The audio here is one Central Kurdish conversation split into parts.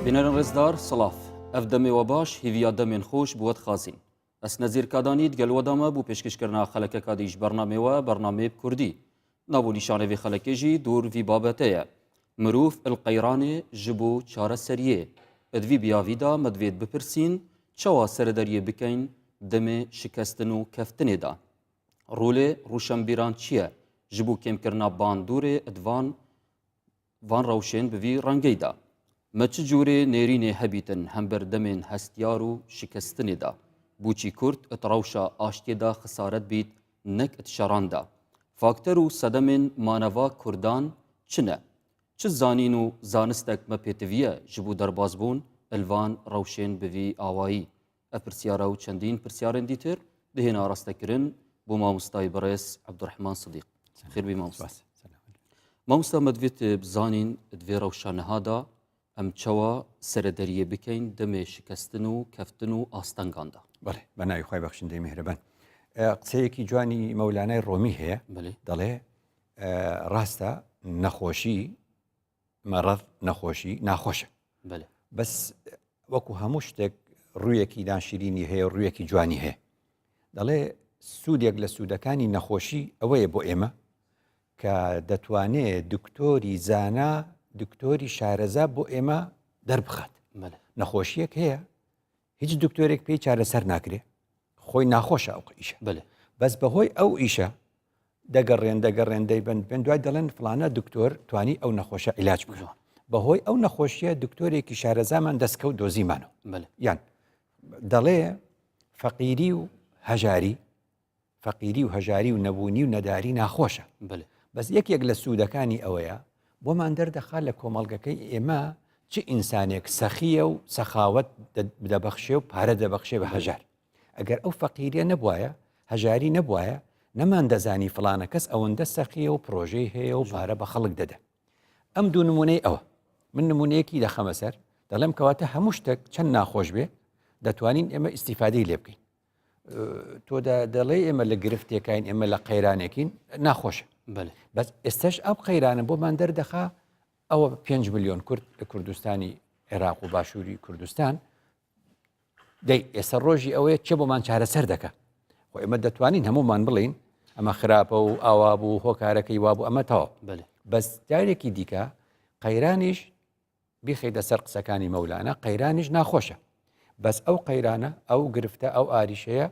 بینەران ڕێزدار سڵاف ئەف دەمێ وە باش هیڤیا دەمێن خۆش بووە خازین ئەس نەزیر کادانی دگەل وەدامە بۆ پێشکەشکردنا خەلەکەکا دیش بەرنامێ وە بەرنامێ کوردی ناو و نیشانێ vê xelekê jî dûr vî babete ye. Mirov il qeyranê ji bo çareseriyê. Di vî biyavî de me divêt bipirsîn çawa serederiyê bikeyn demê şikestin û keftinê de. Rolê rûşenbîran çi ye ji bo kêmkirina bandorê di van Van rewşên bi vî rengey de me çi cûrê nêrînê hebîtin hember demên hestiyar û şikestinê de. Boçî Kurd di rewşa aştiyê de xisaret bît nek di şeran de. Fakter û sedemên maneva Kurdan çi ne? Çi zanîn û zanistek me pêtiviye ji bo derbasbûn li van rewşên bi vî awayî? Ev pirsyara û çendîn pirsyarên dîtir dihên arastekirin bo mamostayê birêz Ebdurehman Sidîq. Xêr bî mamosta. Mamosta me divêt bizanîn di vê rewşa niha de em çawa serederiyê bikeyn demê şikestin û keftin û astengan de. Belê, بە ناوی خوای بەخشندەی میهرەبان. قسەیەکی جوانی مەولانای ڕۆمی هەیە دەڵێ ڕاستە نەخۆشی مەڕەض نەخۆشی ناخۆشە بەس وەکو هەموو شتێک ڕوویەکی ناشرینی هەیە ڕوویەکی جوانی هەیە دەڵێ سوودێک لە سوودەکانی نەخۆشی ئەوەیە بۆ ئێمە کە دەتوانێ دکتۆری زانا دکتۆری شارەزا بۆ ئێمە دەربخات نەخۆشیەک هەیە هیچ دکتۆرێک پێی چارەسەر ناکرێ خۆی ناخۆشە ئەو ئیشە بەس بەهۆی ئەو ئیشە دەگەڕێن دەگەڕێن دەیبەن بن دوای دەڵێن فلانە دکتۆر توانی ئەو نەخۆشە عیلاج بکە بەهۆی ئەو نەخۆشیە دکتۆرێکی شارەزامان دەستکەوت دۆزیمانەوە یان دەڵێ فەقیری و هەژاری فەقیری و هەژاری و نەبوونی و نەداری ناخۆشە بەس یەکێک لە سوودەکانی ئەوەیە بۆمان دەردەخا لە کۆمەڵگەکەی ئێمە چ ئینسانێک سەخیە و سەخاوت دەبەخشێ و پارە دەبەخشێ بە هەژار ئەگەر ئەو فەقیریە نەبوایە، هەژاری نەبوایە، نەماندەزانی فڵانە کەس ئەوەندە سەخیە و پرۆژەی هەیە و پارە بە خەڵک دەدا. ئەم دوو نمونەی ئەوە. من نمونەیەکی دەخەمە سەر، دەڵێم کەواتە هەموو شتێک چەند ناخۆش بێ، دەتوانین ئێمە ئیستیفادەی لێ بکەین. تۆ دەڵێ ئێمە لە گرفتێکین ئێمە لە قەیرانێکین ناخۆشە بەس ئێستش ئەو قەیرانە بۆمان دەردەخا ئەوە 5 میلیۆن کورد لە کوردستانی عێراق و باشووری کوردستان دەی ئێستا ڕۆژی ئەوەیە چێ بۆمان چارەسەر دەکە خۆ ئێمە دەتوانین هەمومان بڵین ئەمە خراپە و ئاوا بوو هۆکارەکەی وابوو ئەمە تەواو بەس جارێکی دیکە قەیرانیش بیخیتە سەر قسەکانی مەولانە قەیرانیش ناخۆشە بەس ئەو قەیرانە ئەو گرفتە ئەو ئاریشەیە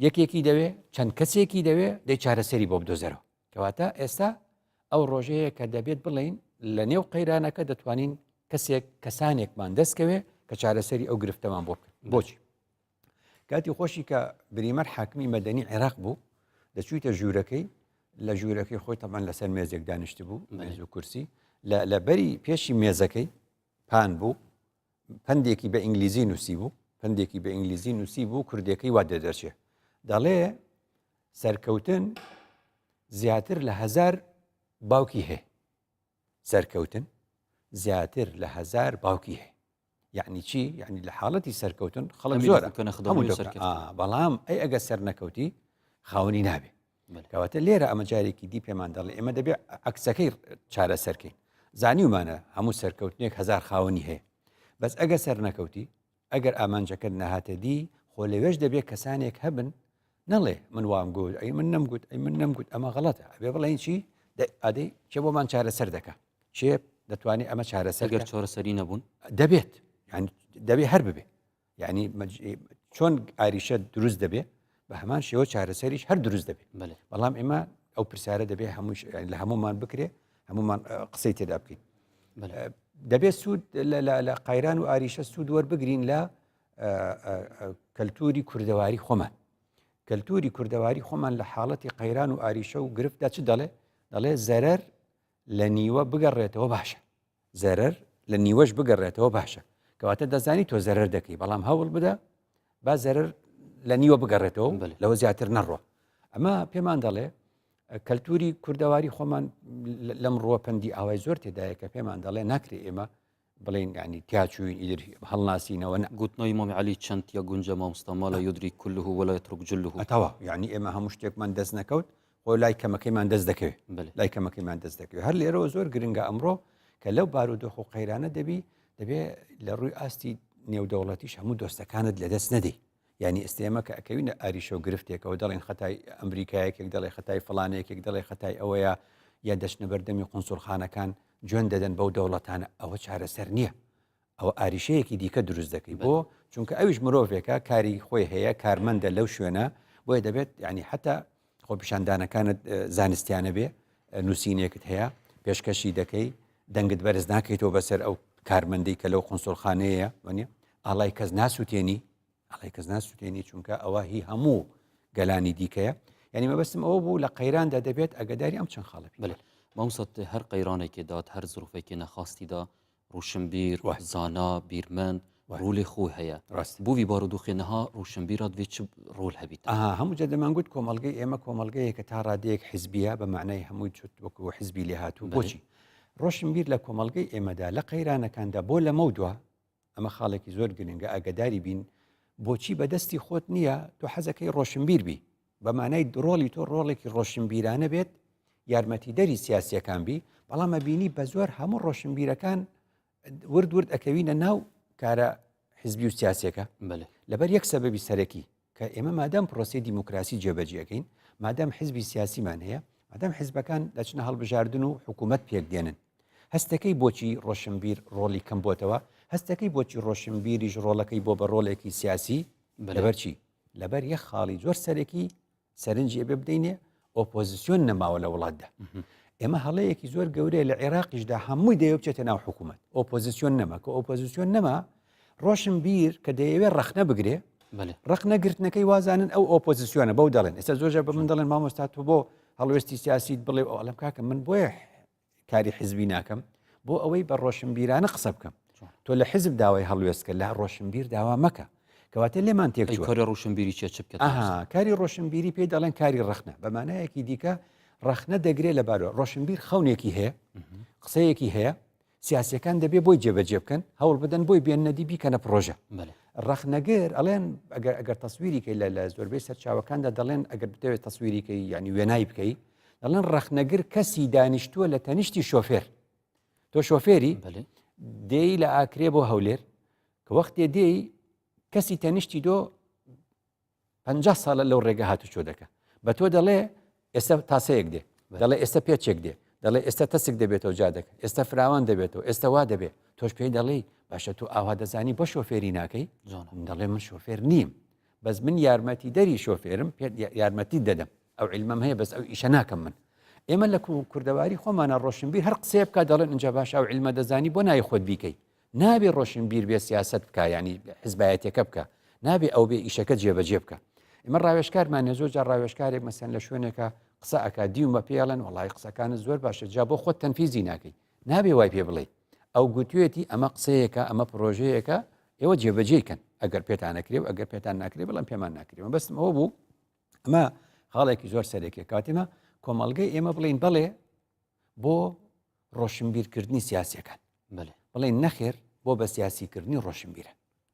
یەکێکی دەوێ چەند کەسێکی دەوێ دەی چارەسەری بۆ بدۆزەرەوە کەواتە ئێستا ئەو ڕۆژەیە کە دەبێت بڵین لە نێو قەیرانەکە دەتوانین کەسێک کەسانێکمان دەستکەوێ کە چارەسەری ئەو گرفتەمان بۆ بکەن بۆچی کاتی خۆشی کە بریمەر حاکمی مەدەنی عێراق بوو دەچوویتە ژوورەکەی لە ژوورەکەی خۆی تەمان لەسەر مێزێک دانیشت بوو مێز و کورسی لە بەری پێشی مێزەکەی پان بوو پەندێکی بە ئینگلیزی نووسی بوو پەندێکی بە ئینگلیزی نووسی بوو کوردەکەی وا دەدەرچێ دەڵێ سەرکەوتن زیاتر لە هزار باوکی هەیە سەرکەوتن زیاتر لە هزار باوکی هەیە یعنی چی یعنی لە حاڵەتی سەرکەوتن خەڵک زۆرە بەڵام ئەی ئەگە سەر نەکەوتی خاوەنی نابێ کەواتە لێرە ئەمە جارێکی دی پێمان دەڵێ ئێمە دەبێت عکسەکەی چارەسەرکەین زانیومانە هەموو سەرکەوتنێک هزار خاوەنی هەیە بەس ئەگە سەر نەکەوتی ئەگەر ئامانجەکەت نەهاتە دی خۆ لەوێش دەبێت کەسانێک هەبن نەڵێ من وام گوت ئەی من نەمگوت ئەی من نەمگوت ئەمە غەڵەتە ئەبێ بڵێن چی ئادەی چێ بۆمان چارەسەر دەکە چێ دەتوانێت ئەمە چارەسەر گەر چارەسەری نەبوون دەبێت یعنی دەبێ هەر ببێ یعنی چۆن ئاریشە دروست دەبێ بە هەمان شێوە چارەسەریش هەر دروست دەبێت بەڵام ئێمە ئەو پرسیارە دەبێ هەموو لە هەمومان بکرێ هەمومان قسەی تێدا بکەین دەبێت سوود لە قەیران و ئاریشە سوود وەربگرین لە کەلتوری کوردەواری خۆمان کەلتوری کوردەواری خۆمان لە حاڵەتی قەیران و ئاریشە و گرفتدا چ دەڵێ دەڵێ زەرەر لە نیوە بگەڕێتەوە باشە زەرەر لە نیوەش بگەڕێتەوە باشە کەواتە دەزانی تۆ زەرەر دەکەی بەڵام هەوڵ بدە با زەرەر لە نیوە بگەڕێتەوە لەوە زیاتر نەڕۆ ئەمە پێمان دەڵێ کەلتوری کوردەواری خۆمان لەم ڕووە پەندی ئاوای زۆر تێدایە کە پێمان دەڵێ ناکرێ ئێمە بڵێن ینی تیاچوین ئیدر هەڵناسینەوە نە گوتنەوەی مامی عەلی چەند تیا گونجە مامۆستا ما لا یدری کله ولا یترک جله ئەتەوە یعنی ئێمە هەموو شتێکمان دەست نەکەوت خۆ لای کەمەکەیمان دەست دەکەوێت لای کەمەکەیمان دەست دەکەوێت هەر لێرەوە زۆر گرنگە ئەمڕۆ کە لەو بارودۆخ و قەیرانە دەبی. دەبێ لە ڕووی ئاستی نێودەوڵەتیش هەموو دۆستەکانت لەدەست نەدەی یعنی ئێستا ئێمە کە ئەکەوینە ئاریشە و گرفتێکەوە دەڵێن خەتای ئەمریکایەکێک دەڵێ خەتای فڵانەیەکێک دەڵێ خەتای ئەوەیە یا دەچنە بەردەمی قونسوڵخانەکان جوێن دەدەن بەو دەوڵەتانە ئەوە چارەسەر نییە ئەوە ئاریشەیەکی دیکە دروست دەکەی بۆ چونکە ئەویش مرۆڤێکە کاری خۆی هەیە کارمەندە لەو شوێنە بۆیە دەبێت ینی حتا خۆپیشاندانەکانت زانستیانە بێ نووسینێکت هەیە پێشکەشی دەکەی دەنگت بەرز ناکەیتەوە بەسەر ئەو کارمەندەی کە لەو قونسوڵخانەیە وەنیە ئاڵای کەس ناسووتێنی ئاڵای کەس ناسووتێنی چونکە ئەوە هی هەموو گەلانی دیکەیە یعنی مەبەستم ئەوە بوو لە قەیراندا دەبێت ئەگەداری ئەم چەند خاڵە بڵێ مامۆستا هەر قەیرانێکی دات هەر زروفێکی نەخواستیدا ڕوشنبیر، زانا، بیرمەند ڕۆلی خۆی هەیە. ڕاست. بۆ وی بارودۆخی نها ڕوشنبیرا دوێ چ ڕۆل هەبیت؟ ئەها هەموو جار دەمانگوت کۆمەڵگەی ئێمە کۆمەڵگەیەکە تا ڕادەیەک حزبیە بە مەعنای هەمووی چوت وەکو حزبی لێهاتوو. بۆچی؟ ڕۆشنبیر لە کۆمەڵگەی ئێمەدا لە قەیرانەکاندا بۆ لەمەودوا ئەمە خاڵێکی زۆر گرنگە ئاگداری بین بۆچی بەدەستی خۆت نییە تۆ حەزەکەی ڕۆشنبیر بی بە مانای ڕۆڵی تۆ ڕۆڵێکی ڕۆشنبیرانە بێت یارمەتیدەری سیاسیەکان بی بەڵام ئەبینی بە زۆر هەموو ڕۆشنبیرەکان ورد ورد ئەکەوینە ناو کارە حزبی و سیاسەکە لەبەر یەک سەبەبی سەرەکی کە ئێمە مادەم پرۆسی دیموکراسی جێبەجێەکەین مادەم حزبی سیاسیمان هەیە مادەم حزبەکان دەچنە هەڵبژاردن و حکوومەت پێک دێنن هەستەکەی بۆچی ڕۆشنبیر ڕۆڵی کەم بۆتەوە هەستەکەی بۆچی ڕۆشنبیریش ڕۆڵەکەی بۆ بە ڕۆڵێکی سیاسی لەبەرچی لەبەر یەک خاڵی زۆر سەرەکی سەرنجی ئەبێ بدەینێ ئۆپۆزیسیۆن نەماوە لە وڵاتدا ئێمە هەڵەیەکی زۆر گەورەیە لە عێراقیشدا هەمووی دەیەوێت بچێتە ناو حکوومەت ئۆپۆزیسیۆن نەما کە ئۆپۆزیسیۆن نەما ڕۆشنبیر کە دەیەوێت ڕەخنە بگرێ ڕەخنە گرتنەکەی وازانن ئەو ئۆپۆزیسیۆنە بەو دەڵێن ئێستا زۆر بە من دەڵێن مامۆستا تۆ بۆ هەڵوێستی سیاسیت بڵێ ئەڵم کاکە من بۆیە کاری حزبی ناکەم بۆ ئەوەی بە ڕۆشنبیرانە قسە بکەم تۆ لە حزب داوای هەڵوێستکە لە ڕۆشنبیر داوا مەکە کەواتە لێمان تێک کاری ڕۆشنبیری چێ چ بکات کاری ڕۆشنبیری پێی دەڵێن کاری ڕەخنە بە مانایەکی دیکە ڕەخنە دەگرێت لە بارەوە ڕۆشنبیر خەونێکی هەیە قسەیەکی هەیە سیاسەکان دەبێ بۆی جێبەجێ بکەن هەوڵ بدەن بۆی بێننەدی بیکەنە پرۆژە ڕەخنەگر ئەڵێن ئەگەر ئەگەر تەسویریکەی لە لە زۆربەی سەرچاوەکاندا دەڵێن ئەگەر بتەوێت تەسویریکەی یعنی وێنای بکەی دەڵێن ڕەخنەگر کەسی دانیشتووە لە تەنیشتی شۆفێر تۆ شۆفێری دێی لە ئاکرێ بۆ هەولێر کە وەختێ دێی کەسی تەنیشتی دۆ پ ساڵە لەو ڕێگە هاتوچۆ دەکە بە تۆ دەڵێ ئێستا تاسەیەک دێ دەڵێ ئێستا پێچێک دێ دەڵێ ئێستا تەسک دەبێتەوە جادەکە ئێستا فراوان دەبێتەوە ئێستا وا دەبێت تۆش پێی دەڵێی باشە تۆ ئاوا دەزانی بۆ شۆفێری ناکەی دەڵێ من شۆفێر نیم بەس من یارمەتی دەری شۆفێرم پێت یارمەتی دەدەم ئەو عیلمەم هەیە بەس ئەو ئیشە ناکەم من ئێمە لە کوردەواری خۆمانە ڕۆشنبیر هەر قسەیە بکە دەڵێن اینجا باش ئەو عیلمە دەزانی بۆ نای خۆت بیکەی نابێ ڕۆشنبیر بێ سیاست بکە ینی حزبایەتەکە بکە نابێ ئەو بێ ئیشەکە جێبەجێ بکە ئێمە ڕاوێشکارمان زۆر جار ڕاوێشکارێک مەسەن لە شوێنێکە قسە ئەک دیومە پێڵێن وڵی قسەکانت زۆر باشە جا بۆ خۆت تەنفیزی ناکەی نابێ وای پێ بڵێ ئەو گوتوێتی ئەمە قسەیەکە ئەمە پرۆژەیەکە ئێوە جێبەجێی کەن ئەگەر پێتان نەکرێ و ئەگەر پێتان ناکرێ بەڵام پێمان ناکرێ بەستم ئەوە بوو ئەمە خاڵێکی زۆر سەرەکیە کاتێمە کۆمەڵگەی ئێمە بڵین بەڵێ بۆ ڕۆشنبیرکردنی سیاسەکان بڵێن نەخێر بۆ بە سیاسیکردنی ڕۆشنبیرە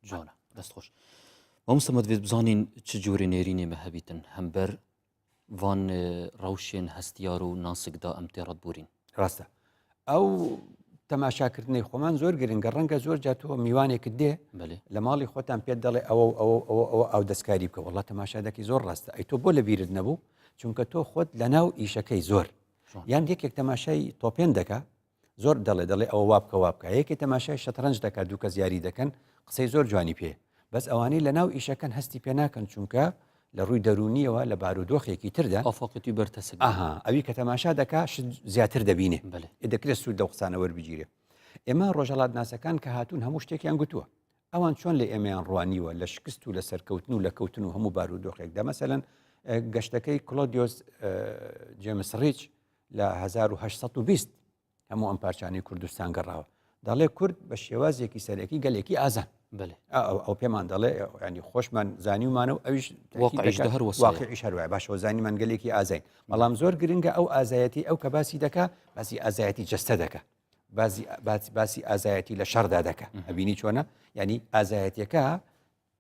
جوانە دەست خۆش مامۆستا مەدوێت بزانین چ جۆرە نێرینێ مە هەبیتن هەمبەر ڤان ڕەوشێن هەستیار و ناسکدا ئەم تێڕەت بورین. ڕاستە ئەو تەماشاکردنەی خۆمان زۆر گرنگە ڕەنگە زۆر جا تۆ میوانێکت دێ لە ماڵی خۆتان پێت دەڵێ ئەوە ئەوە ئەوە ئەوە ئەو دەستکاری بکە وڵات تەماشا دەکەی زۆر ڕاستە ئەی تۆ بۆ لە بیرت نەبوو چونکە تۆ خۆت لە ناو ئیشەکەی زۆر یان یەکێک تەماشای تۆپێن دەکا زۆر دەڵێ دەڵێ ئەوە وا بکە وا بکە یەکێ تەماشای شەتڕەنج دەکات دوو کەس یاری دەکەن قسەی زۆر جوانی پێ بەس ئەوانەی لە ناو ئیشەکەن هەستی پێ ناکەن چونکە لە ڕووی دەروونیەوە لە بارودۆخێکی تردا ئافاقەتی بەرتەسک ئەها ئەوی کە تەماشا دەکا شت زیاتر دەبینێ بەێ دەکرێت سوود لەو قسانە وەربگیرێ ئێمە ڕۆژهەڵاتناسەکان کە هاتوون هەموو شتێکیان گوتووە ئەوان چۆن لە ئێمەیان ڕوانیوە لە شکست و لە سەرکەوتن و لە کەوتن و هەموو بارودۆخێکدا مەسەلەن گەشتەکەی کلۆدیۆس جێمس ڕیچ لە 1820 هەموو ئەم پارچانەی کوردستان گەڕاوە دەڵێ کورد بە شێوازێکی سەرەکی گەلێکی ئازان ئەو پێمان دەڵێ ینی خۆشمان زانیومانە و ئەویش واقعیش هەروایە باشەوە زانیمان گەلێکی ئازین بەڵام زۆر گرنگە ئەو ئازایەتی ئەو کە باسی دەکا باسی ئازایەتی جەستە دەکا باسی باسی ئازایەتی لە شەڕدا دەکا ئەبینی چۆنە ینی ئازایەتەکە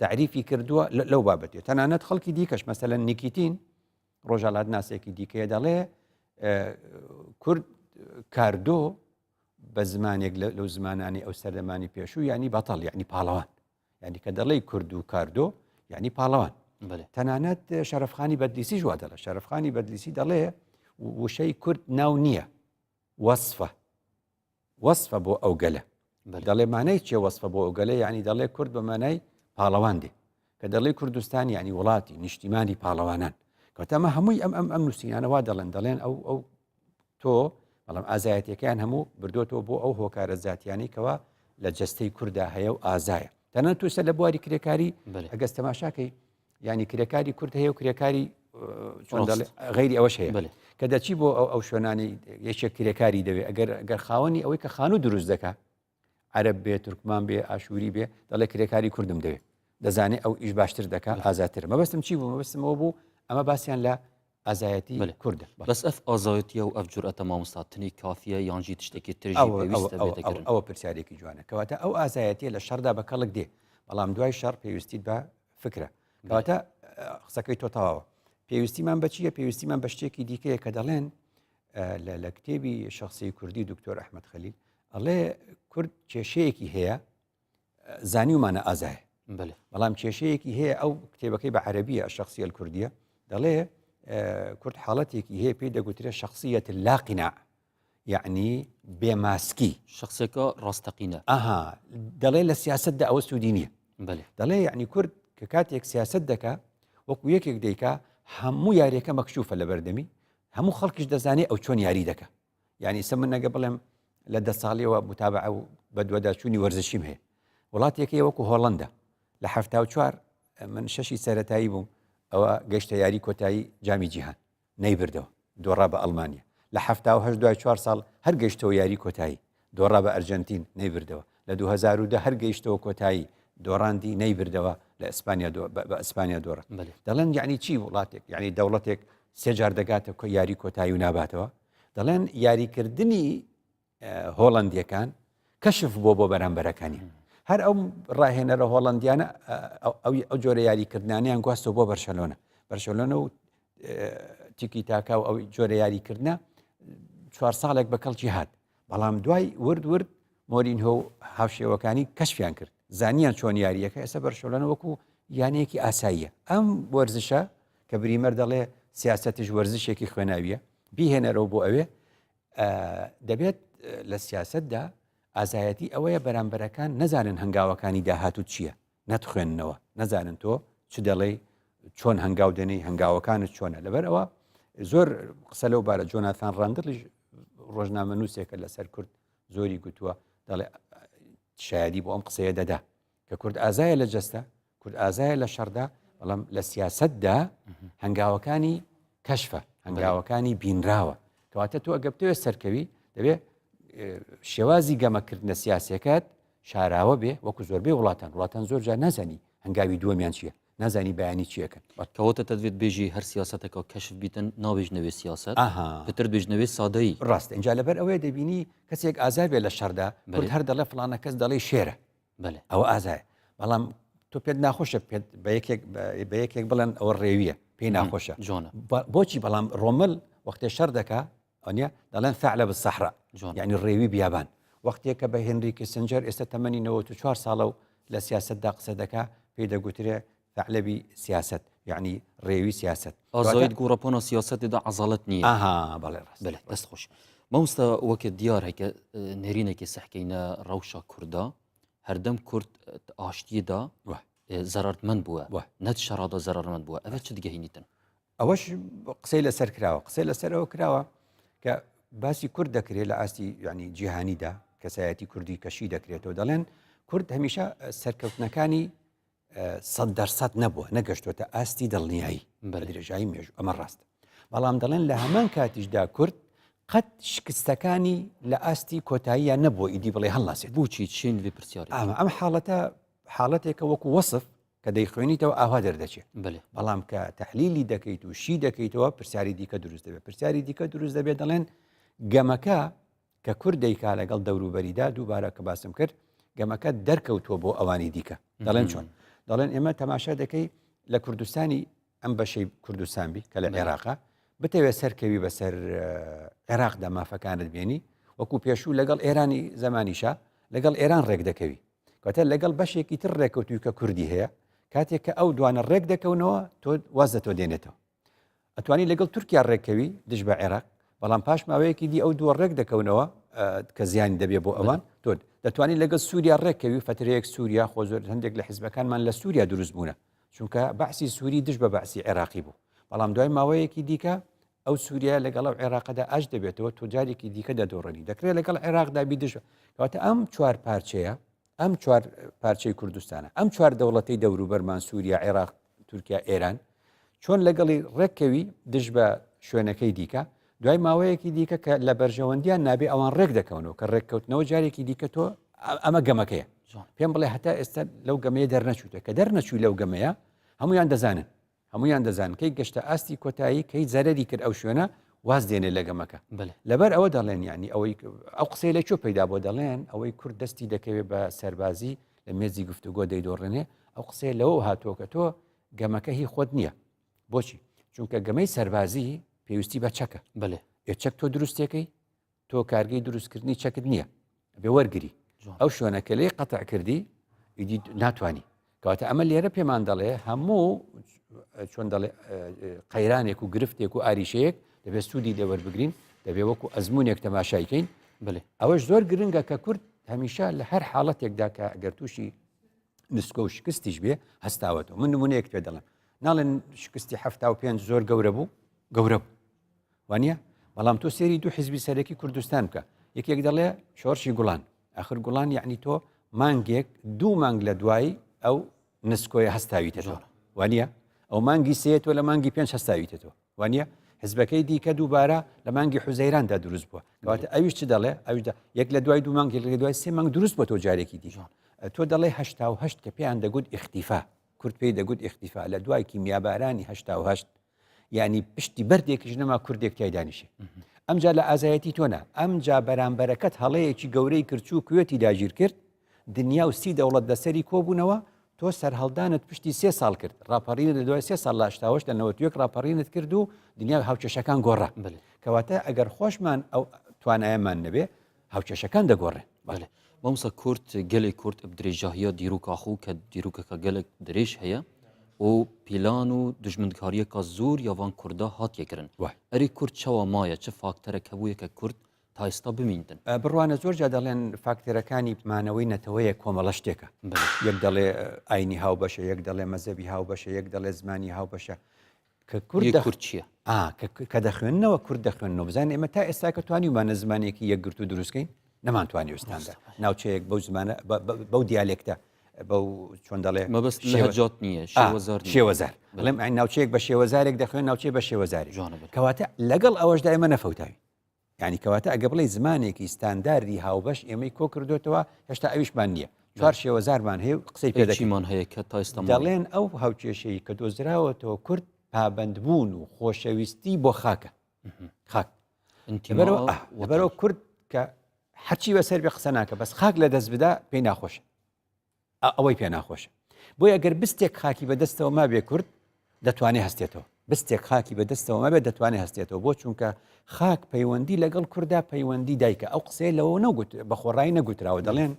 تعریفی کردووە لەو بابەتێ تەنانەت خەڵکی دیکەش مەسەلەن نیکیتین ڕۆژهەڵاتناسێکی دیکەیە دەڵێ کورد کاردۆ بە زمانێک لەو زمانانی ئەو سەردەمانی پێشوو یعنی بەتەڵ یعنی پاڵەوان یعنی کە دەڵێی کورد و کاردۆ یعنی پاڵەوان تەنانەت شەرفخانی بەدلیسی ژوا دەڵێ شەرفخانی بەدلیسی دەڵێ وشەی کورد ناو نییە وەصفە وەصفە بۆ ئەو گەلە دەڵێ مانای چێ وەصفە بۆ ئەو گەلە یعنی دەڵێ کورد بە مانای پاڵەوان دێ کە دەڵێ کوردستان یعنی وڵاتی نیشتیمانی پاڵەوانان کەتەمە هەمووی ئەم ئەم ئەم نووسینانەوە دەڵێن دەڵێن ئەو ئەو تۆ بەڵام ئازایەتەکەیان هەموو بردوێتەوە بۆ ئەو هۆکارە زیاتیانی کەوا لە جستەی کووردا هەیە و ئازایە تەنە توسە لە بواری کرێکاری ئەگەس تەماشاکەی ینی کرێکاری کورد هەیە و کرێکاری غیری ئەوەش هەیە کە دەچی بۆ ئەو ئەو شوێنانی یەکێک کرێکاری دەوێت ئەگەر گەر خاوەنی ئەوەی کە خانوو دروست دەکا عەرەب بێ تورکمان بێ ئاشووری بێ دەڵێ کرێکاری کوردم دەوێ دەزانێ ئەو ئیش باشتر دەکا ئازاتر مەبەستم چی بوو مەبەستمەوە بوو ئەمە باسییان لە ئازایەتی کوردە بەس ئەف ئازایەتیە و ئەف جورئەتە مامۆستا تنی کافیە یانجی تشتێکی ترژی پێویستە بێتەکردن ئەوە پرسیارێکی جوانە کەواتە ئەو ئازایەتیە لە شەڕدا بە کەڵک دێ بەڵام دوای شەڕ پێویستیت بە فکرە کەواتە قسەکەی تۆ تەواوە پێویستیمان بە چییە پێویستیمان بە شتێکی دیکەیە کە دەڵێن لە کتێبی شخصی کوردی دکتۆر ئەحمد خەلیل ئەڵێ کورد کێشەیەکی هەیە زانیومانە ئازایە بەڵام کێشەیەکی هەیە ئەو کتێبەکەی بە عەربیە شخصیە کوردیە دەڵێ کورد حاڵەتێکی هەیە پێی دەگوترێت شخصیەت لاقینا یعنی بێماسکی شخصێکە ڕاستەقینە ئەها دەڵێ لە سیاستدا ئەوە سوودی نییە دەڵێ یعنی کورد کە کاتێک سیاست دەکا وەکو یەکێک دەیکا هەموو یاریەکە مەکشوفە لە بەردەمی هەموو خەڵکیش دەزانێت ئەو چۆن یاری دەکا یعنی ئیسە من نەگە بڵێم لە دە ساڵیەوە متابعە و بەدواداچوونی وەرزشیم هەیە وڵاتێکی وەکو هۆڵندا لە 74 من شەشی سەتایی بووم ئەوە گەشتە یاری کۆتایی جامی جیهان نەیبردەوە دۆڕا بە ئەڵمانیا لە 78 دوای چوار ساڵ هەر گەشتەوە یاری کۆتایی دۆڕا بە ئەرجنتین نەیبردەوە لە 2010 هەر گەیشتەوە کۆتایی دۆڕاندی نەیبردەوە لە ئیسپانیا بە ئیسپانیا دۆڕا دەڵێن یعنی چی وڵاتێک یعنی دەوڵەتێک سێ جار دەگاتە یاری کۆتایی و ناباتەوە دەڵێن یاریکردنی هۆڵندیەکان کەشف بۆ بۆ بەرامبەرەکانی هەر ئەو ڕاهێنەرە هۆڵندیانە ئەو جۆرە یاریکردنانیان گواستەوە بۆ بەرشەلۆنە بەرشەلۆنە و تیکی تاکا و ئەو جۆرە یاریکردە چوار ساڵێک بە کەڵکی هات بەڵام دوای ورد ورد مۆرینهۆ و هاوشێوەکانی کەشفیان کرد زانیان چۆن یاریەکە ئێستا بەرشەلۆنە وەکو یانەیەکی ئاساییە ئەم وەرزشە کە بریمەر دەڵێ سیاستش وەرزشێکی خوێناویە بیهێنەرەوە بۆ ئەوێ دەبێت لە سیاستدا ئازایەتی ئەوەیە بەرامبەرەکان نەزانن هەنگاوەکانی داهاتوو چییە نەتخوێننەوە نەزانن تۆ چ دەڵێی چۆن هەنگاو دەنێی هەنگاوەکانت چۆنە لەبەر ئەوە زۆر قسە لەو بارە جۆناثان ڕاندڵیش ڕۆژنامە نووسێکە لەسەر کورد زۆری گوتووە دەڵێ شایدی بۆ ئەم قسەیە دەدا کە کورد ئازایە لە جەستە کورد ئازایە لە شەڕدا بەڵام لە سیاستدا هەنگاوەکانی کەشفە هەنگاوەکانی بینراوە کەواتە تۆ ئەگە بتەوێت سەرکەوی دەبێ شێوازی گەمەکردنە سیاسەکەت شاراوە بێ وەکو زۆربەی وڵاتان وڵاتان زۆر جار نازانی هەنگاوی دووەمیان چییە نازانی بەیانی چیەکەن کەواتە تەدوێت بێژی هەر سیاسەتەکە کەشف بیتن ناوێژنەوێ سیاست پتر بێژنەوێ سادەیی ڕاست اینجا لەبەر ئەوەیە دەبینی کەسێک ئازا بێ لە شەردا کورد هەر دەڵێ فڵانە کەس دەڵێ شێرە ئەوە ئازایە بەڵام تۆ پێت ناخۆشە پێت بە یەکێک بە یەکێک بڵێن ئەوە ڕێویە پێی ناخۆشە جوانە بۆچی بەڵام ڕۆمل وەختێ شەر دەکا ئەنیە دەڵێن ثعلب الصحراء یعنی ڕێوی بیابان وەختێک کە بە هێنری کیسنجەر ئێستا تەمەنی 94 ساڵە و لە سیاستدا قسە دەکا پێی دەگوترێ ثعلبی سیاست یعنی ڕێوی سیاست ئازایت گۆڕەپانە سیاسەتێدا عەزاڵەت نییە ئەها بەڵێ ڕاست بەلێ دەست خۆش مامۆستا وەکە دیار هەکە نێرینێکی سەحکەینە ڕەوشە کووردا هەردەم کورد ئاشتیدا زەرەرمەند بووە نەت شەڕادا زەرەرمەند بووە ئەوە چ دگەهینیتن ئەوەش قسەی لەسەر کراوە قسەی لەسەرەوە کراوە کە باسی کورد دەکرێت لە ئاستی ینی جیهانیدا کەسایەتی کوردی کەشی دەکرێتەوە دەڵێن کورد هەمیشە سەرکەوتنەکانی سەد دەرسەد نەبووە نەگەشتوتە ئاستی دڵنیایی بە درێژایی مێژوو ئەمە ڕاست بەڵام دەڵێن لە هەمان کاتیشدا کورد قەت شکستەکانی لە ئاستی کۆتاییان نەبووە ئیدی بڵێ هەڵناسێت بۆچی چین وی پرسیار ئەمە ئەم حاڵەتە حاڵەتێکە وەکو وەسف کە دەیخوێنیتەوە ئاوا دەردەچێت بەڵام کە تەحلیلی دەکەیت و شی دەکەیتەوە پرسیاری دیکە دروست دەبێت پرسیاری دیکە دروست دەبێت دەڵێن گەمەکە کە کورد دەیکا لەگەڵ دەوروبەریدا دووبارە کە باسم کرد گەمەکە دەرکەوتووە بۆ ئەوانی دیکە دەڵێن چۆن دەڵێن ئێمە تەماشا دەکەی لە کوردستانی ئەم بەشەی کوردستان بی کە لە عێراقا بتەوێت سەرکەوی بەسەر عێراقدا مافەکانت بێنی وەکو پێشوو لەگەڵ ئێرانی زەمانیشە لەگەڵ ئێران ڕێک دەکەوی کەواتە لەگەڵ بەشێکی تر ڕێکەوتوی کە کوردی هەیە کاتێک کە ئەو دوانە ڕێک دەکەونەوە تۆ واز لە تۆ دێنێتەوە ئەتوانی لەگەڵ تورکیا ڕێککەوی دژ بە عێراق بەڵام پاش ماوەیەکی دی ئەو دووە ڕێک دەکەونەوە کە زیانی دەبێ بۆ ئەوان تۆ دەتوانانی لەگەڵ سووریا ڕێککەوی فترەیەک سووریا خۆ زۆر هەندێک لە حزبەکانمان لە سووریا دروست بوونە چونکە بەعسی سووری دژ بە بەعسی عێراقی بوو بەڵام دوای ماوەیەکی دیکە ئەو سووریا لەگەڵ ئەو عێراقەدا ئاش دەبێتەوە تۆ جارێکی دیکە دەدۆڕێنی دەکرێت لەگەڵ عێراقدا بی دژ کەواتە ئەم چوار پارچەیە ئەم چوار پارچەی کوردستانە ئەم چوار دەوڵەتەی دەوروبەرمان سووریا عێراق تورکیا ئێران چۆن لەگەڵی ڕێککەوی دژ بە شوێنەکەی دیکە دوای ماوەیەکی دیکە کە لە بەرژەوەندیان نابێ ئەوان ڕێک دەکەونەوە کە ڕێککەوتنەوە جارێکی دیکە تۆ ئەمە گەمەکەیە پێم بڵێ هەتا ئێستا لەو گەمەیە دەرنەچووتە کە دەرنەچووی لەو گەمەیە هەمویان دەزانن هەمویان دەزانن کەی گەشتە ئاستی کۆتایی کەی زەرەری کرد ئەو شوێنە واز دێنێ لە گەمەکە لەبەر ئەوە دەڵێن یعنی ئەوەی ئەو قسەی لە کوێ پەیدا بۆ دەڵێن ئەوەی کورد دەستی دەکەوێت بە سەربازی لە مێزی گفتوگۆ دەیدۆڕێنێ ئەو قسەیە لەوە هاتووە کە تۆ گەمەکە هی خۆت نییە بۆچی چونکە گەمەی سەربازی پێویستی بە چەکە بەێ ئێ چەک تۆ دروستێکەی تۆ کارگەی دروستکردنی چەکت نییە بێ وەرگری ئەو شوێنە کە لێی قەتع کردی ئیدی ناتوانانی کەواتە ئەمە لێرە پێمان دەڵێ هەموو چۆن دەڵێ قەیرانێک و گرفتێک و ئاریشەیەک دەبێت سوودی لێوەربگرین دەبێ وەکو ئەزمونێک تەماشایکەین بڵێ ئەوەش زۆر گرنگە کە کورد هەمیشە لە هەر حاڵەتێکدا کە ئەگەر تووشی نسکۆ و شکستیش بێ هەستاوەتەوە من نمونەیەک پێ دەڵێم ناڵێن شکستی 75 زۆر گەورە بوو گەورە بوو وانە بەڵام تۆ سێری دوو حزبی سەرەکی کوردستان بکە یەکێک دەڵێ شۆرشی گوڵان ئەخر گوڵان یعنی تۆ مانگێک دوو مانگ لە دوای ئەو نسکۆیە هەستاویتەوە وانە ئەو مانگی سێ تۆ لە مانگی پێنج هەستاویتەوە وانە حزبەکەی دیکە دووبارە لە مانگی حوزەیراندا دروست بووە کەواتە ئەویش چ دەڵێ ئەویش یەک لە دوای دوو مانگ لە دوای سێ مانگ دروست بۆ تۆ جارێکی دیژان تۆ دەڵێ هەشتا و هەشت کە پێیان دەگوت ئیختیفا کورد پێی دەگوت ئیختیفا لە دوای کیمیابارانی 88 یعنی پشتی بەردێکیش نەما کوردێک تای دانیشێ ئەمجا لە ئازایەتی تۆ نا ئەمجا بەرامبەرەکەت هەڵەیەکی گەورەی کرد چوو کوێتی داگیر کرد دنیا و سی دەوڵەت لەسەری کۆبوونەوە تۆ سەرهەڵدانت پشتی سێ ساڵ کرد ڕاپەڕینت لە دوای سێ ساڵ لە هەشتاوەش لە 91 ڕاپەڕینت کرد و دنیا هاوکێشەکان گۆڕا کەواتە ئەگەر خۆشمان ئەو توانایەمان نەبێ هاوکێشەکان دەگۆڕێن. بەێ مامۆستا کورد گەلێ کورد ب درێژاهیا دیروکا خو کە دیروکەکە گەلک درێژ هەیە و پیلان و دژمنکاریەکە زۆر یاوان کوردا هاتیە کردن ئەری کورد چاوە مایە چ فاکتەرە هەبوویە کە کورد تا ئێستا بمینتن؟ بڕوانە زۆر جا دەڵێن فاکتەرەکانی مانەوەی نەتەوەیە کۆمەڵە شتێکە یەک دەڵێ ئاینی هاوبەشە یەک دەڵێ مەزەبی هاوبەشە یەک دەڵێ زمانی هاوبەشە کە کورد کورد چییە؟ کە دەخوێننەوە کورد دەخوێننەوە بزانن ئێمە تا ئێستا کە توانیومانە زمانێکی یەکگرتوو دروستکەین نەمانتوانی ئوستاندا ناوچەیەک بەو زمانە بەو دیالێکتە بەو چۆن دەڵێ مەبەست لەهجات نییە شێوەزار شێوەزار بڵێم ناوچەیەک بە شێوەزارێک دەخوێن ناوچەی بە شێوەزاری کەواتە لەگەڵ ئەوەشدا ئێمە نەفەوتاوی یانی کەواتە ئەگە بڵێی زمانێکی ستانداردی هاوبەش ئێمەی کۆ کردوێتەوە هێشتا ئەویشمان نییە چوار شێوەزارمان هەیە و قسەی پێ دەچیمان هەیە کە تا ئێستا دەڵێن ئەو هاوکێشەی کە دۆزراوەتەوە کورد پابندبوون و خۆشەویستی بۆ خاکە خاک لەبەرەوە کورد کە هەرچی بەسەر بێ قسە ناکە بەس خاک لە دەست بدا پێی ناخۆشە ئەوەی پێ ناخۆشە بۆیە گەر بستێک خاکی بەدەستەوە مابێ کورد دەتوانێت هەستێتەوە بستێک خاکی بەدەستەوە مابێت دەتوانێت هەستێتەوە بۆ چونکە خاک پەیوەندی لەگەڵ کوردا پەیوەندی دایکە ئەو قسەیە لەوە نەگوت بە خۆڕایی نەگوتراوە دەڵێن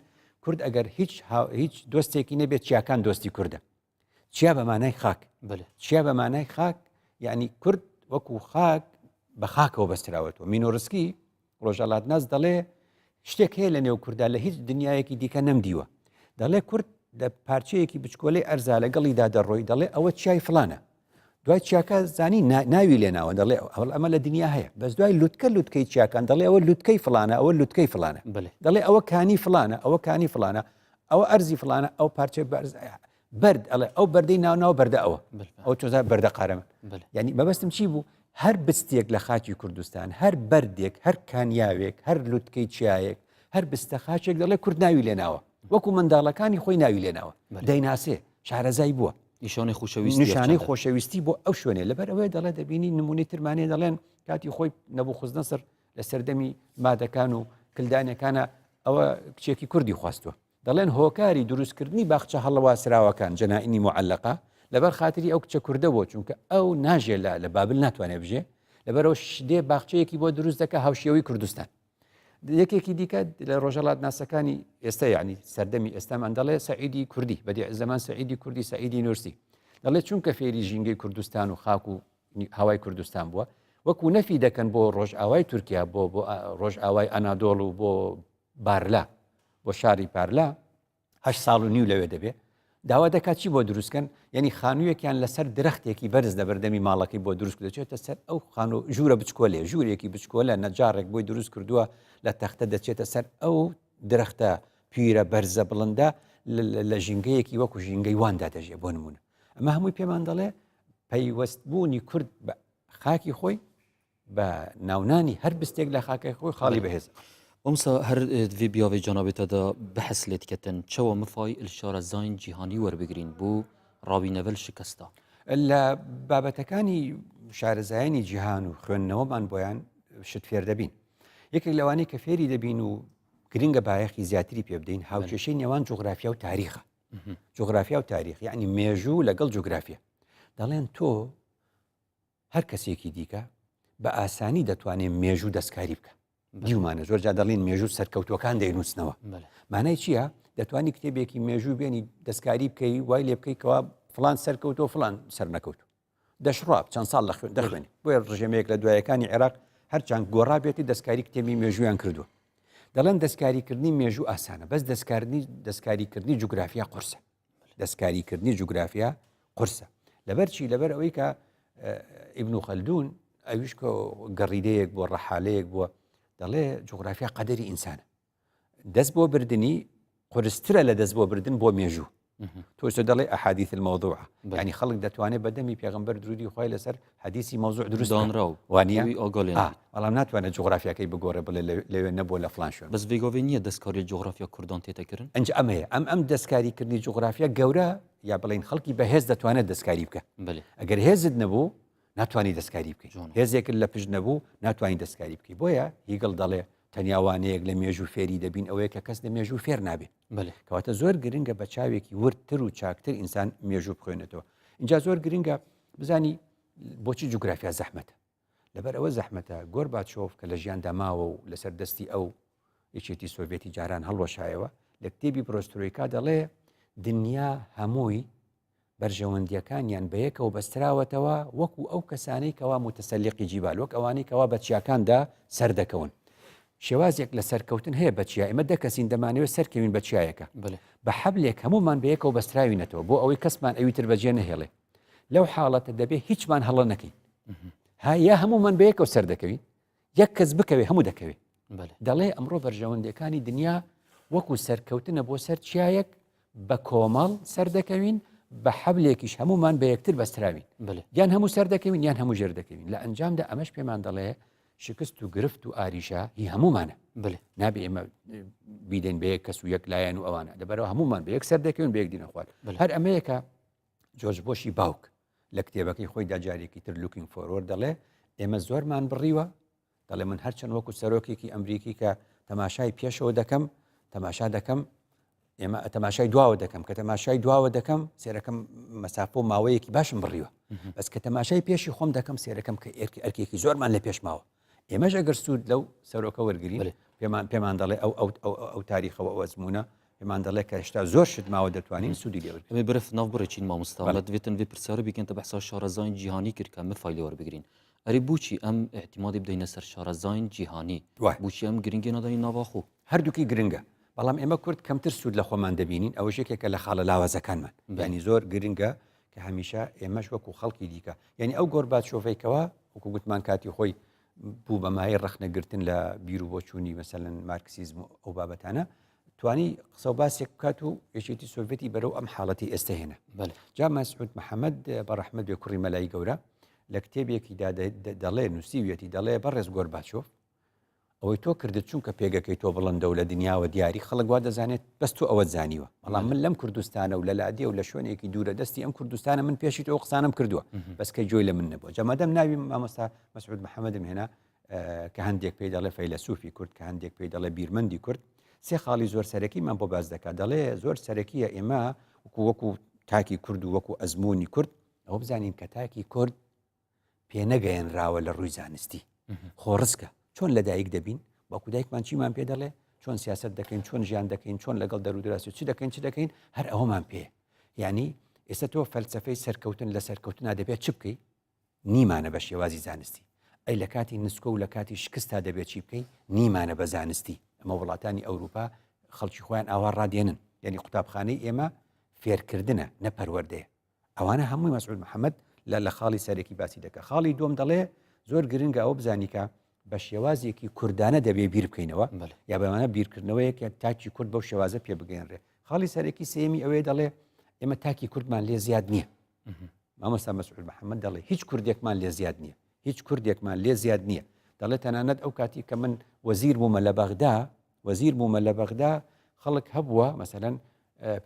کورد ئەگەر هیچ هیچ دۆستێکی نەبێت چیاکان دۆستی کوردە چیا بە مانای خاک چیا بە مانای خاک یعنی کورد وەکو خاک بە خاکەوە بەستراوەتەوە مینۆرسکی ڕۆژەڵاتناس دەڵێ شتێک هەیە لە نێو کوردا لە هیچ دنیایەکی دیکە نەمدیوە دەڵێ کورد لە پارچەیەکی بچکۆلەی ئەرزا لەگەڵیدا دەڕۆی دەڵێ ئەوە چیای فلانە دوای چیاکە زانی ناوی لێناوە دەڵێ ئەوڵ ئەمە لە دنیا هەیە بەس دوای لوتکە لوتکەی چیاکان دەڵێ ئەوە لوتکەی فلانە ئەوە لوتکەی فلانە دەڵێ ئەوە کانی فلانە ئەوە کانی فلانە ئەوە ئەرزی فلانە ئەو پارچەی بەرز بەرد ئەڵێ ئەو بەردەی ناو ناو بەردە ئەوە ئەو تۆزا بەردە قارەمە یعنی مەبەستم چی بوو هەر بستێک لە خاکی کوردستان هەر بەردێک هەر کانیاوێک هەر لوتکەی چیایەک هەر بستە خاچێک دەڵێ کورد ناوی لێناوە وەکو منداڵەکانی خۆی ناوی لێناوە دەیناسێ شارەزای بووە نیشانەی خۆشەویستی نیشانەی خۆشەویستی بۆ ئەو شوێنێ لەبەر ئەوەی دەڵێ دەبینی نمونەی ترمانێ دەڵێن کاتی خۆی نەبوو خزنەسەر لە سەردەمی مادەکان و کلدانەکانە ئەوە کچێکی کوردی خواستووە دەڵێن هۆکاری دروستکردنی باخچە هەڵواسراوەکان، جەنائینی موعەلەقە، لەبەر خاتری ئەو کچە کوردە بووە، چونکە ئەو ناژێ لە لە بابل ناتوانێ بژێ، لەبەرئەوە دێ باخچەیەکی بۆ دروست دەکا هاوشێوەی کوردستان. یەکێکی دیکە لە ڕۆژەڵات ناسەکانی ئێستا یعنی سەردەمی ئێستامان دەڵێ سەعیدی کوردی بەدی زەمان سەعیدی کوردی سەعیدی نووسی دەڵێ چونکە فێری ژینگەی کوردستان و خاک و هەوای کوردستان بووە وەکو نەفی دەکەن بۆ ڕۆژئاوای تورکیا بۆ بۆ ڕۆژئاوای ئەنادۆڵ و بۆ بارلا بۆ شاری پارلا هە ساڵ و نیو لەوێ دەبێ داوا دەکات چی بۆ دروستکەن یعنی خانوویەکیان لەسەر درەختێکی بەرز لە بەردەمی ماڵەکەی بۆ دروست دەچێتە سەر ئەو خانوو ژوورە بچکۆلێ ژوورێکی بچکۆلە نەجارێک بۆی دروست کردووە لە تەختە دەچێتە سەر ئەو درەختە پیرە بەرزە بڵندە لە ژینگەیەکی وەکو ژینگەی واندا دەژێ بۆ نمونە ئەمە هەمووی پێمان دەڵێ پەیوەست بوونی کورد بە خاکی خۆی بە ناونانی هەر بستێک لە خاکەی خۆی خاڵی بەهێز. مامۆستا هەر دڤێ بیاڤێ جەنابێ تە دا بحس لێ دکەتن چەوە مفای ال شارەزاین جیهانی وەربگرین بۆ ڕاوینەڤل شکەستا؟ لە بابەتەکانی شارەزایانی جیهان و خوێندنەوەمان بۆیان شت فێر دەبین. یەکێک لەوانەی کە فێری دەبین و گرنگە بایەخی زیاتری پێ بدەین هاوکێشەی نێوان جوغرافیا و تاریخە. جوغرافیا و تاریخ یعنی مێژوو لەگەڵ جوگرافیا دەڵێن تۆ هەر کەسێکی دیکە بە ئاسانی دەتوانێت مێژوو دەستکاری بکە دیومانە زۆر جا دەڵین مێژوو سەرکەوتوەکان دەینووسنەوە مانای چییە؟ دەتوانی کتێبێکی مێژوو بێنی دەستکاری بکەی وای لێ بکەی کەوا فلان سەرکەوتۆ فلان سەر نەکەوتو دەشڕا چەند ساڵ لە خوێن دەخوێنی بۆیە ڕژێمەیەک لە دوایەکانی عێراق هەرچەند گۆڕابێتی دەستکاری کتێبی مێژوویان کردووە دەڵێن دەستکاریکردنی مێژوو ئاسانە بەس دەستکاردنی دەستکاریکردنی جوگرافیا قورسە دەستکاریکردنی جوگرافیا قورسە لەبەر چی لەبەر ئەوەی کە ئیبن خەلدون ئەویش کە گەڕیدەیەک بووە ڕەحالەیەک بووە دەڵێ جوگرافیا قەدەری ئینسانە دەست بۆ بردننی قورسترە لە دەست بۆ بردن بۆ مێژوو تۆ دەڵێ ئەحادیث الموضوع ینی خەڵک دەتوانێت بە دەمی پێغمبەر درودی خۆی لەسەر حەدیسی مەوزوع دروست دانراو وانە بەڵام ناتوانێت جوگرافیاکەی بگۆڕێ بڵێ لەوێ نەبووە لە فلان شوێن بەس ڤێگاڤێ نییە دەستکاری جوگرافیا کوردان تێتەکردن ئەنج ئەمەیە ئەم ئەم دەستکاریکردنی جوگرافیا گەورە یا بڵین خەڵکی بەهێز دەتوانێت دەستکاری بکە ئەگەر هێزت نەبوو ناتوانانی دەستکاری بکەیت هێزێکت لە پشت نەبوو ناتوانانی دەستکاری بکەیت بۆیە هیگڵ دەڵێ تەنیا وانەیەک لە مێژوو فێری دەبین ئەوەیە کە کەس لە مێژوو فێر نابێ کەواتە زۆر گرنگە بە چاوێکی وردتر و چاکتر ئینسان مێژوو بخوێنێتەوە اینجا زۆر گرنگە بزانی بۆچی جوگرافیا زەحمەتە لەبەر ئەوە زەحمەتە گۆرباچۆف کە لە ژیاندا ماوە و لەسەر دەستی ئەو یەکێتی سۆڤێتی جاران هەڵوەشایەوە لە کتێبی پرۆسترۆیکا دەڵێ دنیا هەمووی بەرژەوەندیەکانیان بەیەکەوە بەستراوەتەوە وەکو ئەو کەسانەی کەوا متسلقی جیبال وەک ئەوانەی کەوا بە چیاکاندا سەردەکەون شێوازێک لە سەرکەوتن هەیە بە چیا ئێمە دە کەسین دەمانەوێت سەرکەوین بە چیایەکە بە حەبلێک هەمومان بەیەکەوە بەستراوینەتەوە بۆ ئەوەی کەسمان ئەوی تر بەجێ نەهێڵێ لەو حاڵەتە دەبێ هیچمان هەڵە نەکەین ها یا هەمومان بەیەکەوە سەردەکەوین یەک کەس بکەوێ هەموو دەکەوێ دەڵێ ئەمڕۆ بەرژەوەندەکانی دنیا وەکو سەرکەوتنە بۆ سەر چیایەک بە کۆمەڵ سەردەکەوین بە حەبلێکیش هەمومان بە یەکتر بەستراوین یان هەموو سەردەکەوین یان هەموو ژێر دەکەوین لە ئەنجامدا ئەمەش پێمان دەڵێ شکست و گرفت و ئاریشە هی هەمومانە بلێ نابێ ئێمە بیدەین بە یەک کەس و یەک لایەن و ئەوانە لەبەرەوە هەمومان بە یەک سەر دەکەوین بە یەک دینە خوارد هەر ئەمەیەکە جۆرج بۆشی باوک لە کتێبەکەی خۆیدا جارێکی تر Looking Forward دەڵێ ئێمە زۆرمان بڕیوە دەڵێ من هەرچەند وەکو سەرۆکێکی ئەمریکی کە تەماشای پێشەوە دەکەم تەماشا دەکەم ئێمە تەماشای دواوە دەکەم کە تەماشای دواوە دەکەم سێرەکەم مەسافە و ماوەیەکی باشم بڕیوە بەس کە تەماشای پێشی خۆم دەکەم سێرەکەم کە ئەرکی ئەرکێکی زۆرمان لە پێش ماوە ئێمەش ئەگەر سوود لەو سەرۆکە وەرگین پێمان پێمان دەڵێ ئەو ئەو ئەو ئەو تاریخەوە ئەو ئەزمونە پێمان دەڵێ کە هێشتا زۆر شت ماوە دەتوانین سوودی لێ وەرگرین. ئەمێ برف ناو بڕێچین مامۆستا لە دڤێتن ڤێ پرسیارە بیکەن تە بەحسا شارەزاین جیهانی کرد کە مفای لێ وەربگرین ئەرێ بوچی ئەم ئیعتیمادی بدەینە سەر شارەزاین جیهانی بوچی ئەم گرنگێ نادەین ناڤا خۆ؟ هەردووکی گرنگە بەڵام ئێمە کورد کەمتر سوود لە خۆمان دەبینین ئەوەش یەکێکە لە خاڵە لاوازەکانمان یانی زۆر گرنگە کە هەمیشە ئێمەش وەکو خەڵکی دیکە یعنی ئەو گۆرباچۆڤەی کەوا وەکو گوتمان کاتی خۆی بوو بە مایەی ڕەخنەگرتن لە بیر و بۆچوونی مەسەلەن مارکسیزم و ئەو بابەتانە توانی قسە و باسێک بکات و یەکێتی سۆڤێتی بەرەو ئەم حاڵەتی ئێستا هێنا جا مەسعود محەممەد بە ڕەحمەت بێ کوڕی مەلای گەورە لە کتێبێکیدا دەڵێ نووسیویەتی دەڵێ بەڕێز گۆرباچۆف ئەوەی تۆ کردت چونکە پێگەکەی تۆ بڵندە و لە دنیاوە دیاری خەڵک وا دەزانێت بەس تۆ ئەوەت زانیوە بەڵام من لەم کوردستانە و لە لادێ و لە شوێنێکی دوورە دەستی ئەم کوردستانە من پێشی تۆ قسانم کردووە بەس کە گوێی لە من نەبووە جا مادەم ناوی مامۆستا مەسعود محەممەدم هێنا کە هەندێک پێی دەڵێ فەیلەسوفی کورد کە هەندێک پێی دەڵێ بیرمەندی کورد سێ خاڵی زۆر سەرەکیمان بۆ باس دەکات دەڵێ زۆر سەرەکیە ئێمە وەکو وەکو تاکی کورد و وەکو ئەزمموی کورد ئەوە بزانین کە تاکی کورد پێنەگەیەنراوە لە ڕووی زانستی خۆڕسکە چۆن لەدایک دەبین باوک و دایکمان چیمان پێ دەڵێ چۆن سیاست دەکەین چۆن ژیان دەکەین چۆن لەگەڵ دەرودراسی چی دەکەین چ دەکەین هەر ئەوەمان پێ یعنی ئێستا تۆ فەلسفەی سەرکەوتن لە سەرکەوتنا دەبێت چ بکەی نیمانە بە شێوازی زانستی ئەی لە کاتی نسکۆ و لە کاتی شکستا دەبێت چی بکەی نیمانە بە زانستی ئەمە وڵاتانی ئەوروپا خەڵکی خۆیان ئاوا ڕادێنن یعنی قوتابخانەی ئێمە فێرکردنە نە پەروەردەیە ئەوانە هەمووی مەسعود محەممەد لە لە خاڵی سەرەکی باسی دەکە خاڵی دوم دەڵێ زۆر گرنگە ئەوە بزانیکە بە شێوازێکی کوردانە دەبێ بیر بکەینەوە یا بەمانە بیرکردنەوەیەک یا تاکی کورد بەو شێوازە پێ بگەێنرێ خاڵی سەرەکی سێمی ئەوەیە دەڵێ ئێمە تاکی کوردمان لێ زیاد نییە مامۆستا مەسعود محەممەد دەڵێ هیچ کوردێکمان لێ زیاد نییە هیچ کوردێکمان لێ زیاد نییە دەڵێ تەنانەت ئەو کاتی کە من وەزیر بوومە لە بەغدا وەزیر بوومە لە بەغدا خەڵک هەبووە مەسەلەن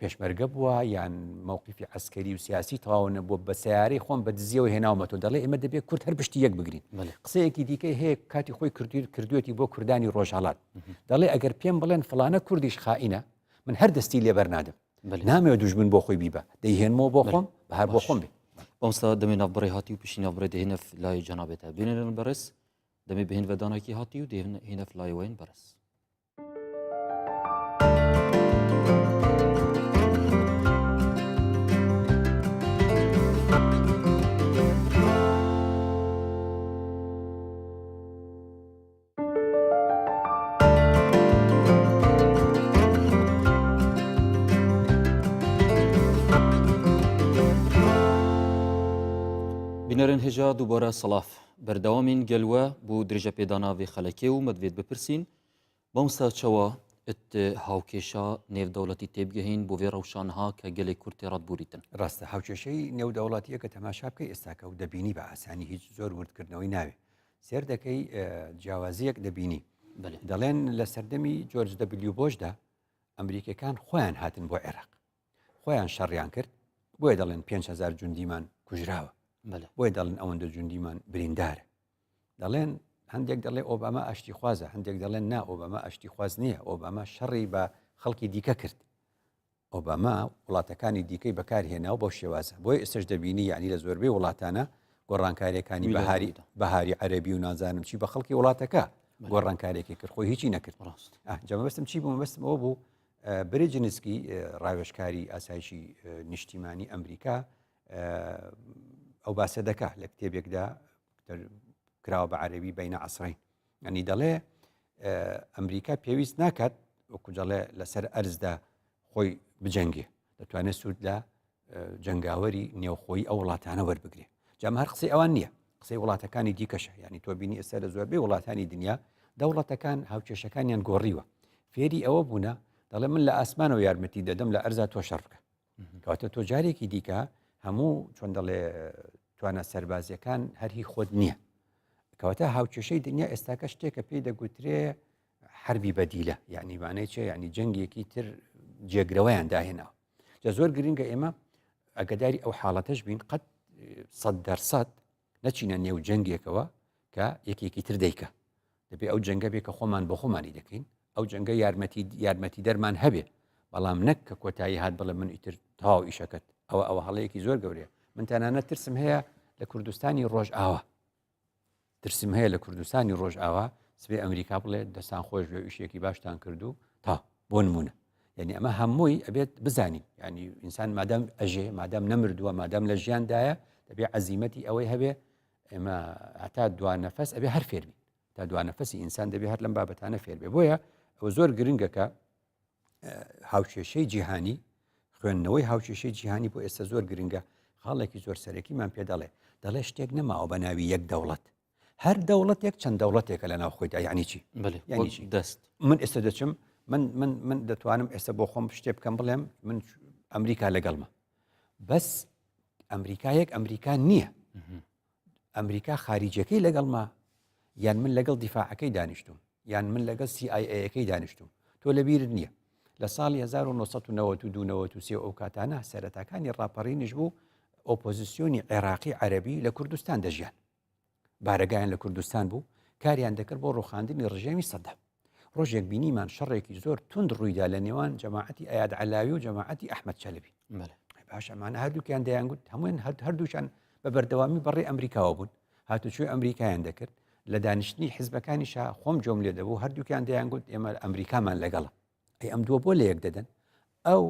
پێشمەرگە بووە یان مووقفی عسکەری و سیاسی تەواو نەبووە بە سیارەی خۆم بە دزیەوە هێناومەتەوە دەڵێ ئێمە دەبێت کورد هەر پشتی یەک بگرین قسەیەکی دیکەی هەیە کاتی خۆی کردویر کردوێتی بۆ کوردانی ڕۆژهڵات دەڵێ ئەگەر پێم بڵێن فلانە کوردیش خائینە من هەر دەستی لێ بەرنادەم نامەوێ دوژمن بۆ خۆی بیبە دەیهێنمەوە بۆ خۆم بە هەر بۆ خۆم بێ. مامۆستا دەمێ ناوبڕێ هاتی و پشتی ناوبڕێ دێنە لای جەنابێتە بینەرن بەڕێز دەمێ بهێن ڤەدانەکی هاتی و دێنە لای وین بەڕێز. بینەرên hêja dubare silav. Berdewamîn gel we bo dirêjepêdana vê xelekê û me divêt bipirsîn mamosta çawa it hawkêşa nêvdewletî têbigehîn bo vê rewşa niha ke gelê Kurd tê re dibûrîtin? Rast e, hawkêşeyî nêwdewletiyê ke temaşa bikey êstake û debînî bi asanî hîç zor wurdkirinewî navê. سێر دەکەی جیاوازیەک دەبینی دەڵێن لە سەردەمی جۆرج دەبلیو بۆشدا ئەمریکەکان خۆیان هاتن بۆ عێراق خۆیان شەڕیان کرد بۆیە دەڵێن 5هزار جوندیمان کوژراوە بۆیە دەڵێن ئەوەندە جوندیمان بریندارە دەڵێن هەندێک دەڵێ ئۆباما ئاشتی خوازە هەندێک دەڵێن نا ئۆباما ئاشتی خواز نییە ئۆباما شەڕی بە خەڵکی دیکە کرد ئۆباما وڵاتەکانی دیکەی بەکارهێنا و بەو شێوازە بۆیە ئێستش دەبینی یعنی لە زۆربەی وڵاتانە گۆڕانکاریەکانی بەهاری بەهاری عەربی و نازانم چی بە خەڵکی وڵاتەکە گۆڕانکارێکی کرد خۆی هیچی نەکرد ڕاست جەمەبستم چی بوو مەبەستم ئەوە بوو برێجنسکی ڕاوێژکاری ئاسایشی نیشتیمانی ئەمریکا ئەو باسە دەکا لە کتێبێکدا کراوە بە عەربی بینە عسرین ینی دەڵێ ئەمریکا پێویست ناکات وەکو دەڵێ لەسەر ئەرزدا خۆی بجەنگێ دەتوانێت سوود لە جەنگاوەری نێوخۆی ئەو وڵاتانە وەربگرێ جام هەر قسەی ئەوان نییە قسەی وڵاتەکانی دیکەشە ینی تۆ بینی ئێستا لە زۆربەی وڵاتانی دنیا دەوڵەتەکان هاوکێشەکانیان گۆڕیوە فێری ئەوە بوونە دەڵێ من لە ئاسمانەوە یارمەتی دەدەم لە ئەرزا تۆ شەڕ بکە کەواتە تۆ جارێکی دیکە هەموو چۆن دەڵێ توانا سەربازیەکان هەر هی خۆت نییە کەواتە هاوکێشەی دنیا ئێستاکە شتێکە پێی دەگوترێ حربی بەدیلە یعنی مانای چێ یعنی جەنگێکی تر جێگرەوەیان داهێناوە جا زۆر گرنگە ئێمە ئەگەداری ئەو حاڵەتەش بین قەت سەد دەرسەد نەچینە نێو جەنگێکەوە کە یەکێکی تر دەیکە دەبێ ئەو جەنگە بێ کە خۆمان بۆ خۆمانی دەکەین ئەو جەنگە یارمەتی یارمەتی دەرمان هەبێ بەڵام نەک کە کۆتایی هات بڵێ من ئیتر تەواو ئیشەکەت ئەوە ئەوە هەڵەیەکی زۆر گەورەیە من تەنانەت ترسم هەیە لە کوردستانی ڕۆژئاوا ترسم هەیە لە کوردستانی ڕۆژئاوا سبێ ئەمریکا بڵێ دەستان خۆش بێ ئیشێکی باشتان کردو تا بۆ نمونە یعنی ئەمە هەمووی ئەبێت بزانین ینی ئینسان مادام ئەژێ مادام نەمردووە مادام لە ژیاندایە دەبێ عزیمەتی ئەوەی هەبێ ئێمە هەتا دوا نەفەس ئەبێ هەر فێربین تا دوا نەفەسی ئینسان دەبێ هەر لەم بابەتانە فێر بێ بۆیە ئەوە زۆر گرنگە کە هاوکێشەی جیهانی خوێندنەوەی هاوکێشەی جیهانی بۆ ئێستا زۆر گرنگە خاڵێکی زۆر سەرەکیمان پێ دەڵێ دەڵێ شتێک نەماوە بە ناوی یەک دەوڵەت هەر دەوڵەتێک چەند دەوڵەتێکە لە ناو خۆیدا یعنی چی یعنی چی دەست من ئێستا دەچم من من من دەتوانم ئێستا بۆ خۆم شتێ بکەم بڵێم من ئەمریکا لەگەڵمە بەس ئەمریکا یەک ئەمریکا نییە ئەمریکا خارجەکەی لەگەڵما یان من لەگەڵ دیفاعەکەی دانیشتوم یان من لەگەڵ سیIAەکەی دانیشتوم تۆ لەبیرت نییە لە ساڵی 1992 ئەو کاتانە سەرەتاکانی ڕاپەڕینیش بوو ئۆپۆزیسیۆنی عێراقی عەربی لە کوردستان دەژیان بارەگایان لە کوردستان بوو کاریان دەکرد بۆ ڕوخاندنی ڕژێمی سەدام ڕۆژێک بینیمان شەڕێکی زۆر توند ڕوویدا لە نێوان جەماعەتی ئەیاد عەلاوی و جەماعەتی ئەحمەد چەلبی باش ئەمانە هەردووکیان دەیانگوت هەموویان هەردووشان بە بەردەوامی بەڕێ ئەمریکاوە بوون هاتوچۆی ئەمریکایان دەکرد لە دانیشتنی حزبەکانیشا خۆم جۆم لێ دەبوو هەردووکیان دەیانگوت ئێمە ئەمریکامان لەگەڵە ئەی ئەم دووە بۆ لە یەک دەدەن ئەو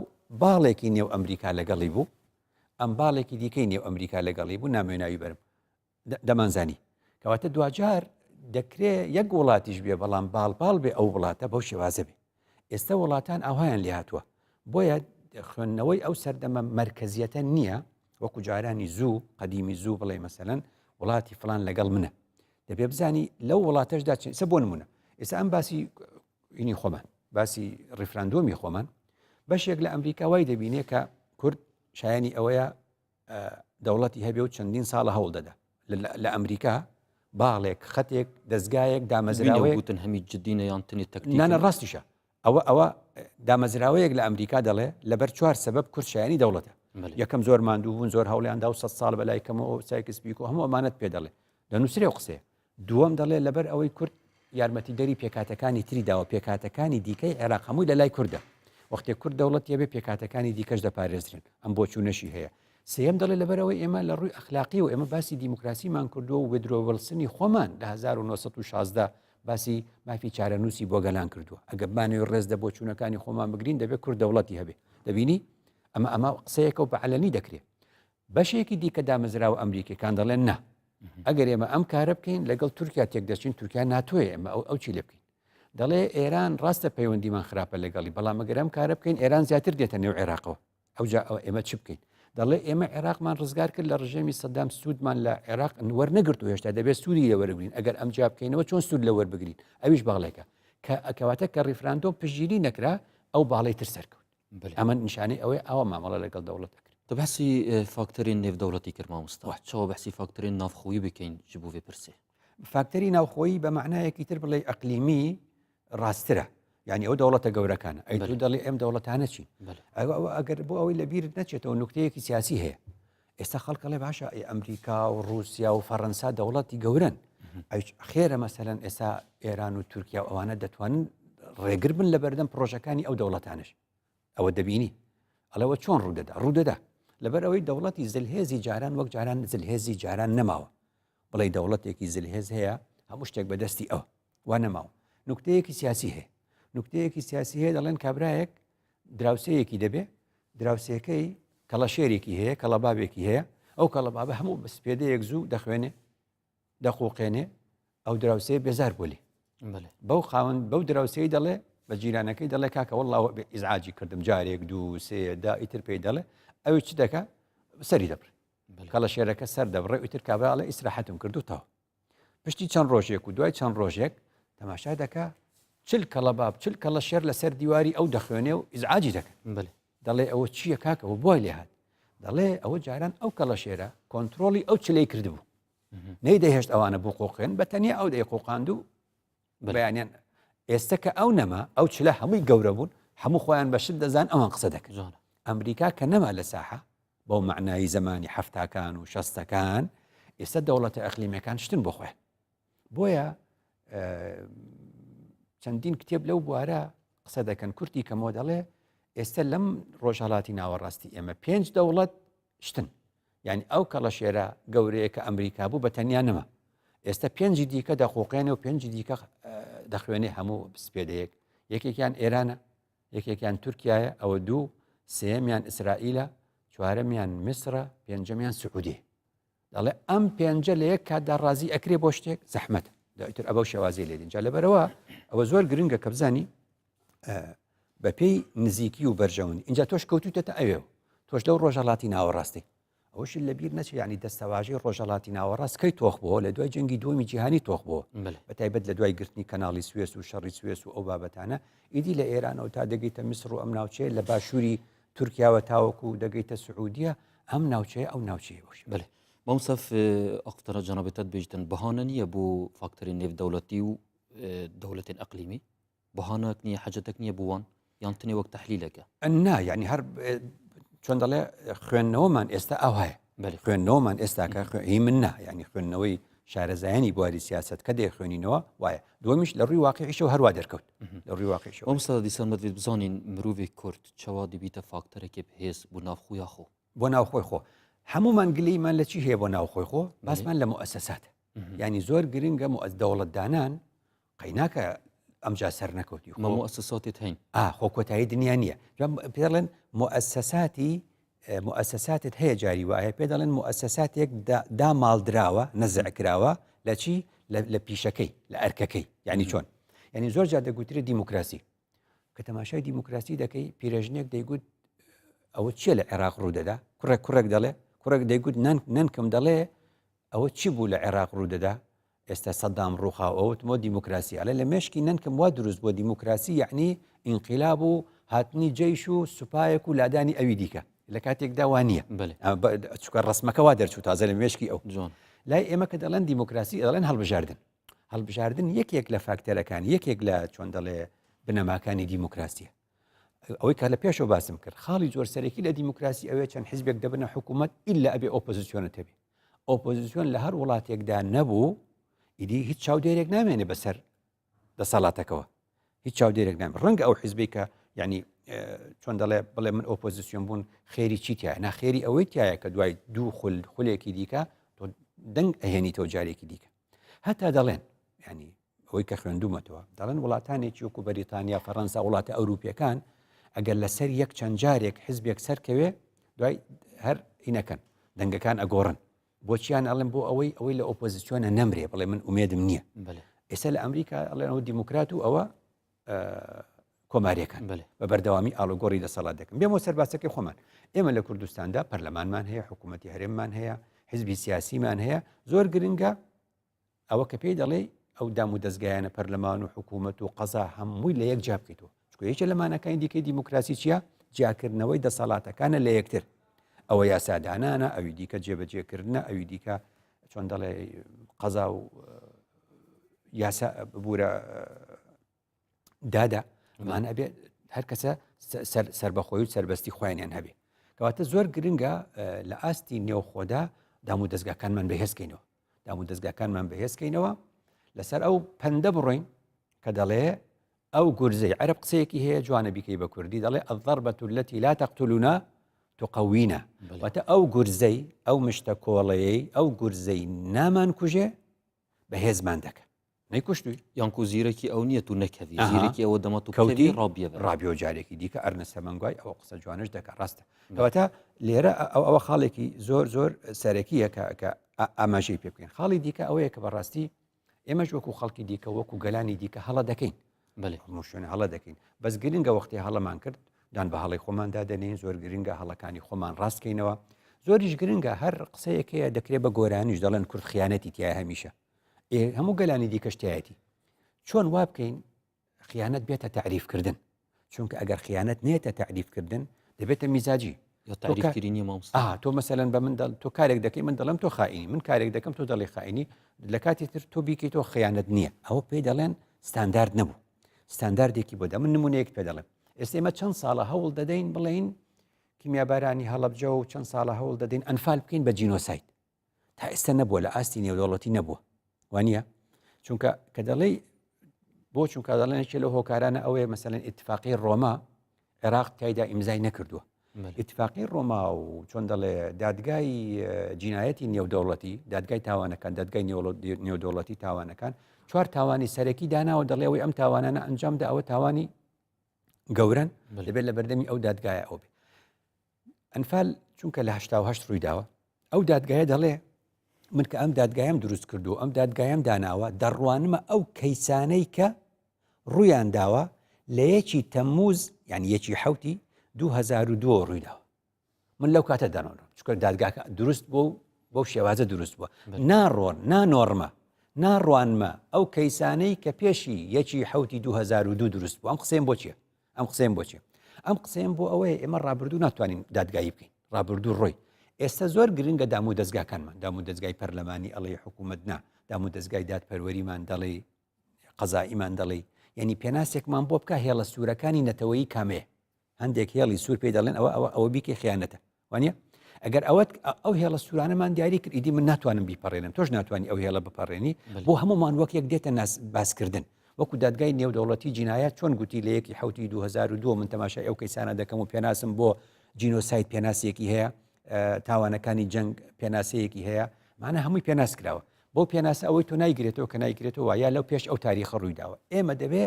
باڵێکی نێو ئەمریکا لەگەڵی بوو ئەم باڵێکی دیکەی نێو ئەمریکا لەگەڵی بوو نامەوێ ناوی بەرم دەمانزانی کەواتە دواجار دەکرێ یەک وڵاتیش بێ بەڵام باڵ باڵ بێ ئەو وڵاتە بەو شێوازە بێ ئێستا وڵاتان ئاوهایان لێ هاتووە بۆیە خوێندنەوەی ئەو سەردەمە مەرکەزیەتە نییە وەکو جارانی زوو قەدیمی زوو بڵێ مەسەلەن وڵاتی فلان لەگەڵ منە دەبێ بزانی لەو وڵاتەشدا چ بۆ نمونە ئێستا ئەم باسی ئینی خۆمان باسی ڕیفراندۆمی خۆمان بەشێک لە ئەمریکا وای دەبینێ کە کورد شایانی ئەوەیە دەوڵەتی هەبێ و چەندین ساڵە هەوڵ دەدا لە ئەمریکا باڵێک خەتێک دەستگایەک دامەزراوەیەک گوتن هەمی جدینە یان تنی تەکتیک نانە ڕاستیشە ئەوە ئەوە دامەزراوەیەک لە ئەمریکا دەڵێ لەبەر چوار سەبەب کورد شایانی دەوڵەتە یەکەم زۆر ماندوو بوون زۆر هەوڵیان دا و سە ساڵ بەلای کەمەوە سایکس بیکۆ هەموو ئەمانەت پێ دەڵێ دەنووسرێ و قسەیە دووەم دەڵێ لەبەر ئەوەی کورد یارمەتیدەری پێکهاتەکانی تری داوە، پێکهاتەکانی دیکەی عێراق هەمووی لە لای کوردە. وەختێ کورد دەوڵەتی هەبێ پێکهاتەکانی دیکەش دەپارێزرێن. ئەم بۆچوونەشی هەیە. سێیەم دەڵێ لەبەر ئەوەی ئێمە لە ڕووی ئەخلاقیەوە ئێمە باسی دیموکراسیمان کردووە و ودرۆ وڵسنی خۆمان لە 1916 باسی مافی چارەنووسی بۆ گەلان کردووە. ئەگەر بمانەوێ ڕێز لە بۆچوونەکانی خۆمان بگرین دەبێ کورد دەوڵەتی هەبێ. دەبینی؟ ئەمە ئەمە قسەیەکە و بە عەلەنی دەکرێ. بەشێکی دیکە دامەزراوە ئەمریکیەکان دەڵێن نا ئەگەر ئێمە ئەم کارە بکەین لەگەڵ تورکیا تێک دەچین تورکیا ناتۆیە ئێمە ئەو ئەو چی لێ بکەین دەڵێ ئێران ڕاستە پەیوەندیمان خراپە لەگەڵی بەڵام ئەگەر ئەم کارە بکەین ئێران زیاتر دێتە نێو عێراقەوە ئەوجا ئەوە ئێمە چ بکەین دەڵێ ئێمە عێراقمان ڕزگار کرد لە ڕژێمی سەدام سوودمان لە عێراق وەرنەگرت و هێشتا دەبێت سوودی لە وەربگرین ئەگەر ئەم جا بکەینەوە چۆن سوود لە وەربگرین ئەویش باڵێکە کە ئەکەواتە کە ڕیفراندۆم پشتگیری نەکرا ئەو باڵی تر سەرکەوت ئەمە نیشانەی ئەوەی ئاوا مامەڵە لەگەڵ دەوڵەت ئەکرێت. تە بەحسی فاکتەرên نێودەوڵەتی کرد مامۆستا چاوە بەحسی فاکتەرên ناوخۆیی بکەین ji بۆ vê pirsê؟ فاکتەری ناوخۆیی بە مەعنایەکی تر بڵێ ئەقلیمی ڕاسترە یعنی ئەو دەوڵەتە گەورەکانە ئەی تۆ دەڵێ ئەم دەوڵەتانە چین ئەگەر بۆ ئەوەی لە بیرت نەچێتەوە نوکتەیەکی سیاسی هەیە ئێستا خەڵکەڵێ باشە ئەی ئەمریکا و رووسیا و فەڕەنسا دەوڵەتی گەورن خێرە مەسەلەن ئێستا ئێران و تورکیا و ئەوانە دەتوانن ڕێگر بن لە بەردەم پرۆژەکانی ئەو دەوڵەتانش ئەوە دەبینی ئەڵەوە چۆن ڕوودەدا ڕوودەدا لەبەر ئەوەی دەوڵەتی زلهێزی جاران وەک جاران زلهێزی جاران نەماوە بڵێ دەوڵەتێکی زلهێز هەیە هەموو شتێک بەدەستی ئەو وا نەماوە نوکتەیەکی سیاسی هەیە نوکتەیەکی سیاسی هەیە دەڵێن کابرایەک دراوسێیەکی دەبێ دراوسێکەی کەڵەشێرێکی هەیە کەڵەبابێکی هەیە ئەو کەڵەبابە هەموو بە سپێدەیەک زوو دەخوێنێ دەقۆقێنێ ئەو دراوسێ بێزار بۆلی بەو خاوەن بەو دراوسەی دەڵێ بە جیرانەکەی دەڵێ کاکە وەڵڵا ئیزعاجی کردم جارێک دوو سێ دا ئیتر پێی دەڵێ ئەوی چ دەکا سەری دەبڕێ کەڵە شێرەکە سەر دەبڕێ ئیتر کابراڵە ئیسراحەتم کردو تەواو پشتی چەند ڕۆژێک و دوای چەند ڕۆژێک تەماشا دەکا چل کەڵەباب چل کەڵە شێر لەسەر دیواری ئەو دەخوێنێ و ئیزعاجی دەکەن دەڵێ ئەوە چییە کاکەەوە بۆی لێ هاات دەڵێ ئەوە جاران ئەو کەڵە شێرە کۆنتترۆلی ئەو چلەی کردبوو نەی دەهێشت ئەوانە بۆ قۆقێن بە تەنیا ئەو دەی قۆقاند و بەیانیان ئێستا کە ئەو نەما ئەو چلە هەمووی گەورە بوون هەموو خۆیان بە شت دەزان ئەوان قسە دەکەن ئەمریکا کە نەما لە ساحە بەو مەعنای زەمانی حەفتاکان و شەستەکان ئێستا دەوڵەتە ئەقلیمەکان شتن بۆ خۆیان بۆیە چەندین کتێب لەو بوارە قسە دەکەن کورتی کەمەوە دەڵێ ئێستا لەم ڕۆژهڵاتی ناوەڕاستی ئێمە پێنج دەوڵەت شتن یعنی ئەو کەڵەشێرە گەورەیە کە ئەمریکا بوو بە تەنیا نەما ئێستا پێنجی دیکە دەقۆقێنێ و پێنجی دیکە دەخوێنێ هەموو سپێدەیەک یەکێکیان ئێرانە یەکێکیان تورکیایە ئەوە دوو، سێیەمیان ئیسرائیلە، چوارەمیان میسرە، پێنجەمیان سعودیە. دەڵێ ئەم پێنجە لە یەک کاتدا ڕازی ئەکرێ بۆ شتێک زەحمەتە. دواتر ئەبەو شێوازی لێ دێن. جا لەبەرەوە ئەوە زۆر گرنگە کە بزانی بەپێی نزیکی و بەرژەوەندی اینجا تۆش کەوتوتەتە ئەوێ تۆش لەو ڕۆژهەڵاتی ناوەڕاستی ئەوەشی لەبیر نەچێ یانی دەستەواژەی ڕۆژهەڵاتی ناوەڕاست کەی تۆخ بووە لە دوای جەنگی دووەمی جیهانی تۆخ بووە بە تایبەت لە دوای گرتنی کەناڵی سوێس و شەڕی سوێس و ئەو بابەتانە ئیدی لە ئێرانەوە تا دەگەیتە میسر و ئەم ناوچەیە لە باشووری تورکیاوە تاوەکو دەگەیتە سعودیە ئەم ناوچەیە ئەو ناوچەیە بۆش بەێ مامۆستا ئەختەرە جەنابێتت بێژتن بەهانە نییە بۆ فاکتەری نێودەوڵەتی و دەوڵەتێن ئەقلیمی بەهانەک نییە حەجەتەک نییە بۆ وان یان تنێ وەک تەحلیلەکە؟ نا یعنی هەر چۆن دەڵێ خوێندنەوەمان ئێستا ئاوایە بەلی خوێندنەوەمان ئێستاکە هی من نا یعنی خوێندنەوەی شارەزایانی بواری سیاست کە دەیخوێنینەوە وایە دووەمیش لە ڕووی واقعیشەوە هەروا دەرکەوت لە ڕووی واقعیشەوە مامۆستا دیسان مەدوێت بزانین مرۆڤی کورد چەوا دەبیتە فاکتەرێکی بەهێز بۆ ناوخۆ یاخۆ بۆ ناوخۆی خۆ هەمومان گلەیمان لە چی هەیە بۆ ناوخۆی خۆ باسمان لە موئەسەسات. ینی زۆر گرنگە موئەس دەوڵەتدانان قەیناکە ئەمجا سەر نەکەوتی خۆ موئەسەساتت هەین خۆ کۆتایی دنیا نییە پێڵێن موئەسەساتی موئەسەساتت هەیە جاری وایە پێ دەڵێن موئەسەساتێک داماڵدراوە نەزع کراوە لە چی لە پیشەکەی لە ئەرکەکەی یعنی چۆن یعنی زۆر جار دەگوترێت دیموکراسی کە تەماشای دیموکراسی دەکەی پیرەژنێک دەیگوت ئەوە چییە لە عێراق ڕوودەدا کوڕێک کوڕێک دەڵێ کوڕێک دەیگوت نەنکم دەڵێ ئەوە چی بوو لە عێراق ڕوودەدا ئێستا سەدام ڕووخا و ئەوتمەوە دیموکراسی ئەڵێ لە مێشکی نەنکم وا دروست بووە دیموکراسی یەعنی ئینقیلاب و هاتنی جەیش و سوپایەک و لادانی ئەوی دیکە لە کاتێکدا وا نییە چکە ڕسمەکە وا دەرچوو تازە لە مێشکی ئەو جۆن لای ئێمە کە دەڵێن دیموکراسی دەڵێن هەڵبژاردن هەڵبژاردن یەکێک لە فاکتەرەکان یەکێک لە چۆن دەڵێ بنەماکانی دیموکراسیە ئەوەی کە لە پێشەوە باسم کرد خاڵی زۆر سەرەکی لە دیموکراسی ئەوێ چەند حزبێک دەبنە حکوومەت ئللا ئەبێ ئۆپۆزیسیۆنت هەبێ ئۆپۆزیسیۆن لە هەر وڵاتێکدا نەبوو ئیدی هیچ چاودێرێک نامێنێ بەسەر دەسەڵاتەکەوە هیچ چاودێرێک نام ڕەنگە ئەو حزبی کە ینی چۆن دەڵێ بڵێ من ئۆپۆزیسیۆن بوون خێری چی تایە ناخێری ئەوەی تایە کە دوای دوو خول خولێکی دیکە تۆ دەنگ ئەهێنیتەوە جارێکی دیکە هەتا دەڵێن ینی ئەوەی کە خوێندومەتەوە دەڵێن وڵاتانێکی وەکو بەریتانیا فەڕەنسا وڵاتە ئەوروپیەکان ئەگەر لەسەر یەک چەند جارێک حزبێک سەرکەوێ دوای هەر ئینەکەن دەنگەکان ئەگۆڕن بۆچیان ئەڵێن بۆ ئەوەی ئەوەی لە ئۆپۆزیسیۆنە نەمرێ بڵێ من ئومێدم نییە ئێستا لە ئەمریکا ئەڵێن ئەو دیموکرات و ئەوە کۆماریەکان بە بەردەوامی ئاڵوگۆڕی دەسەڵات دەکەن بێمەوە سەر باسەکەی خۆمان ئێمە لە کوردستاندا پەرلەمانمان هەیە حکوومەتی هەرێممان هەیە حزبی سیاسیمان هەیە زۆر گرنگە ئەوە کە پێی دەڵێی ئەو دام و دەزگایانە پەرلەمان و حکوومەت و قەزا هەمووی لە یەک جیا بکەیتەوە چونکە یەکێ لە ماناکانی دیکەی دیموکراسی چییە جیاکردنەوەی دەسەڵاتەکانە لە یەکتر ئەوە یاسادانانە ئەوی دیکە جێبەجێکردنە ئەوی دیکە چۆن دەڵێ قەزا و یاسا ببوورە دادا ئەمان ئەبێ هەر کەسە سربەخۆی و سربەستی خۆیانیان هەبێ کەواتە زۆر گرنگە لە ئاستی نێوخۆدا دام و دەستگاکانمان بەهێزکەینەوە دام و دەستگاکانمان بەهێزکەینەوە لەسەر ئەو پەندە بڕۆین کە دەڵێ ئەو گورزەی عەرب قسەیەکی هەیە جوانە بیکەی بە کوردی دەڵێ الضربة التي لا تقتلنا تقوينا واتە ئەو گورزەی ئەو مشتە کۆڵەیەی ئەو گورزەی نامان کوژێ بەهێزمان دەکە نەیکوشتوی. یانکو زیرەکی ئەو نییە تو نەکەوی زیرەکی ئەوە دەمە تو کەوتی ڕابیە ڕابیۆ جارێکی دیکە ئەرنە سەمەنگوای ئەوە قسە جوانش دەکە ڕاستە کەواتە لێرە ئەو ئەوە خاڵێکی زۆر زۆر سەرەکیە کە کە ئاماژەی پێ بکەین خاڵی دیکە ئەوەیە کە بەڕاستی ئێمەش وەکو خەڵکی دیکە وەکو گەلانی دیکە هەڵە دەکەین بەێ هەموو شوێن هەڵە دەکەین بەس گرنگە وەختی هەڵەمان کرد دان بە هەڵی خۆماندا دەنێین زۆر گرنگە هەڵەکانی خۆمان ڕاستکەینەوە زۆریش گرنگە هەر قسەیەکەیە دەکرێت بە گۆرانیش دەڵێن کورد خیانەتی تایە هەمیشە ئێ هەموو گەلانی دیکەش تایەتی چۆن وا بکەین خیانەت بێتە تعریفکردن چونکە ئەگەر خیانەت نێتە تعریفکردن دەبێتە میزاجی تۆ مەسەلەن بە من دەڵ تۆ کارێک دەکەی من دەڵێم تۆ خائینی من کارێک دەکەم تۆ دەڵی خائینی لە کاتی تر تۆ بیکەی تۆ خیانەت نییە ئەوە پێی دەڵێن ستاندارد نەبوو ستانداردێکی بۆ دە من نمونەیەک پێ دەڵێم ئێستا ئێمە چەند ساڵە هەوڵ دەدەین بڵین کیمیابارانی هەڵەبجە و چەند ساڵە هەوڵ دەدەین ئەنفال بکەین بە جینۆساید تا ئێستا نەبووە لە ئاستی نێودەوڵەتی نەبووە وانە چونکە کە دەڵێی بۆ چونکە دەڵێن یەکێ لەو هۆکارانە ئەوەیە مەسەلەن ئیتفاقی ڕۆما عێراق تایدا ئیمزای نەکردووە ئیتفاقی ڕۆما و چۆن دەڵێ دادگای جینایەتی نێودەوڵەتی دادگای تاوانەکان دادگای نێودەوڵەتی تاوانەکان چوار تاوانی سەرەکی داناوە دەڵێ ئەوەی ئەم تاوانانە ئەنجامدا ئەوە تاوانی گەورن دەبێت لە بەردەمی ئەو دادگایە ئەو بێ ئەنفال چونکە لە 88 ڕوویداوە ئەو دادگایە دەڵێ من کە ئەم دادگایم دروست کردو ئەم دادگایم داناوە دەڕوانمە ئەو کەیسانەی کە ڕوویان داوە لە یەکی تەمموز یعنی یەکی حوتی 2002 ڕوویداوە من لەو کاتە دەڕۆن چکە دادگاکە دروست بۆ بەو شێوازە دروست بووە ناڕۆن نانۆرمە ناڕوانمە ئەو کەیسانەی کە پێشی یەکی حوتی 2002 دروست بوو ئەم قسەیەم بۆ چیە ئەم قسەیەم بۆ چیە؟ ئەم قسەیەم بۆ ئەوەیە ئێمە ڕابردوو ناتوانین دادگایی بکەین ڕابردوو ڕۆی ئێستا زۆر گرنگە دام و دەستگاکانمان دام و دەستگای پەرلەمانی ئەڵێ حکوومەت نا دام و دەستگای دادپەروەریمان دەڵێ قەزاییمان دەڵێ یعنی پێناسێکمان بۆ بکە هێڵە سوورەکانی نەتەوەیی کامەیە هەندێک هێڵی سوور پێی دەڵێن ئەوە ئەوە ئەوە بیکەی خیانەتە وانە ئەگەر ئەوەت ئەو هێڵە سوورانەمان دیاری کرد ئیدی من ناتوانم بیپەڕێنم تۆش ناتوانانی ئەو هێڵە بپەڕێنی بۆ هەمومان وەک یەک دێتە ناس باسکردن وەکو دادگای نێودەوڵەتی جینایات چۆن گوتی لە یەکی حوتی 2002 من تەماشای ئەو کەیسانە دەکەم و پێناسم بۆ جینۆساید پێناسێکی هەیە تاوانەکانی جەنگ پێناسەیەکی هەیە مانە هەمووی پێناس کراوە. بۆ پێناسە ئەوەی تۆ نایگرێتەوە کە نایگرێتەوە یا لەو پێش ئەو تاریخە ڕوویداوە ئێمە دەبێ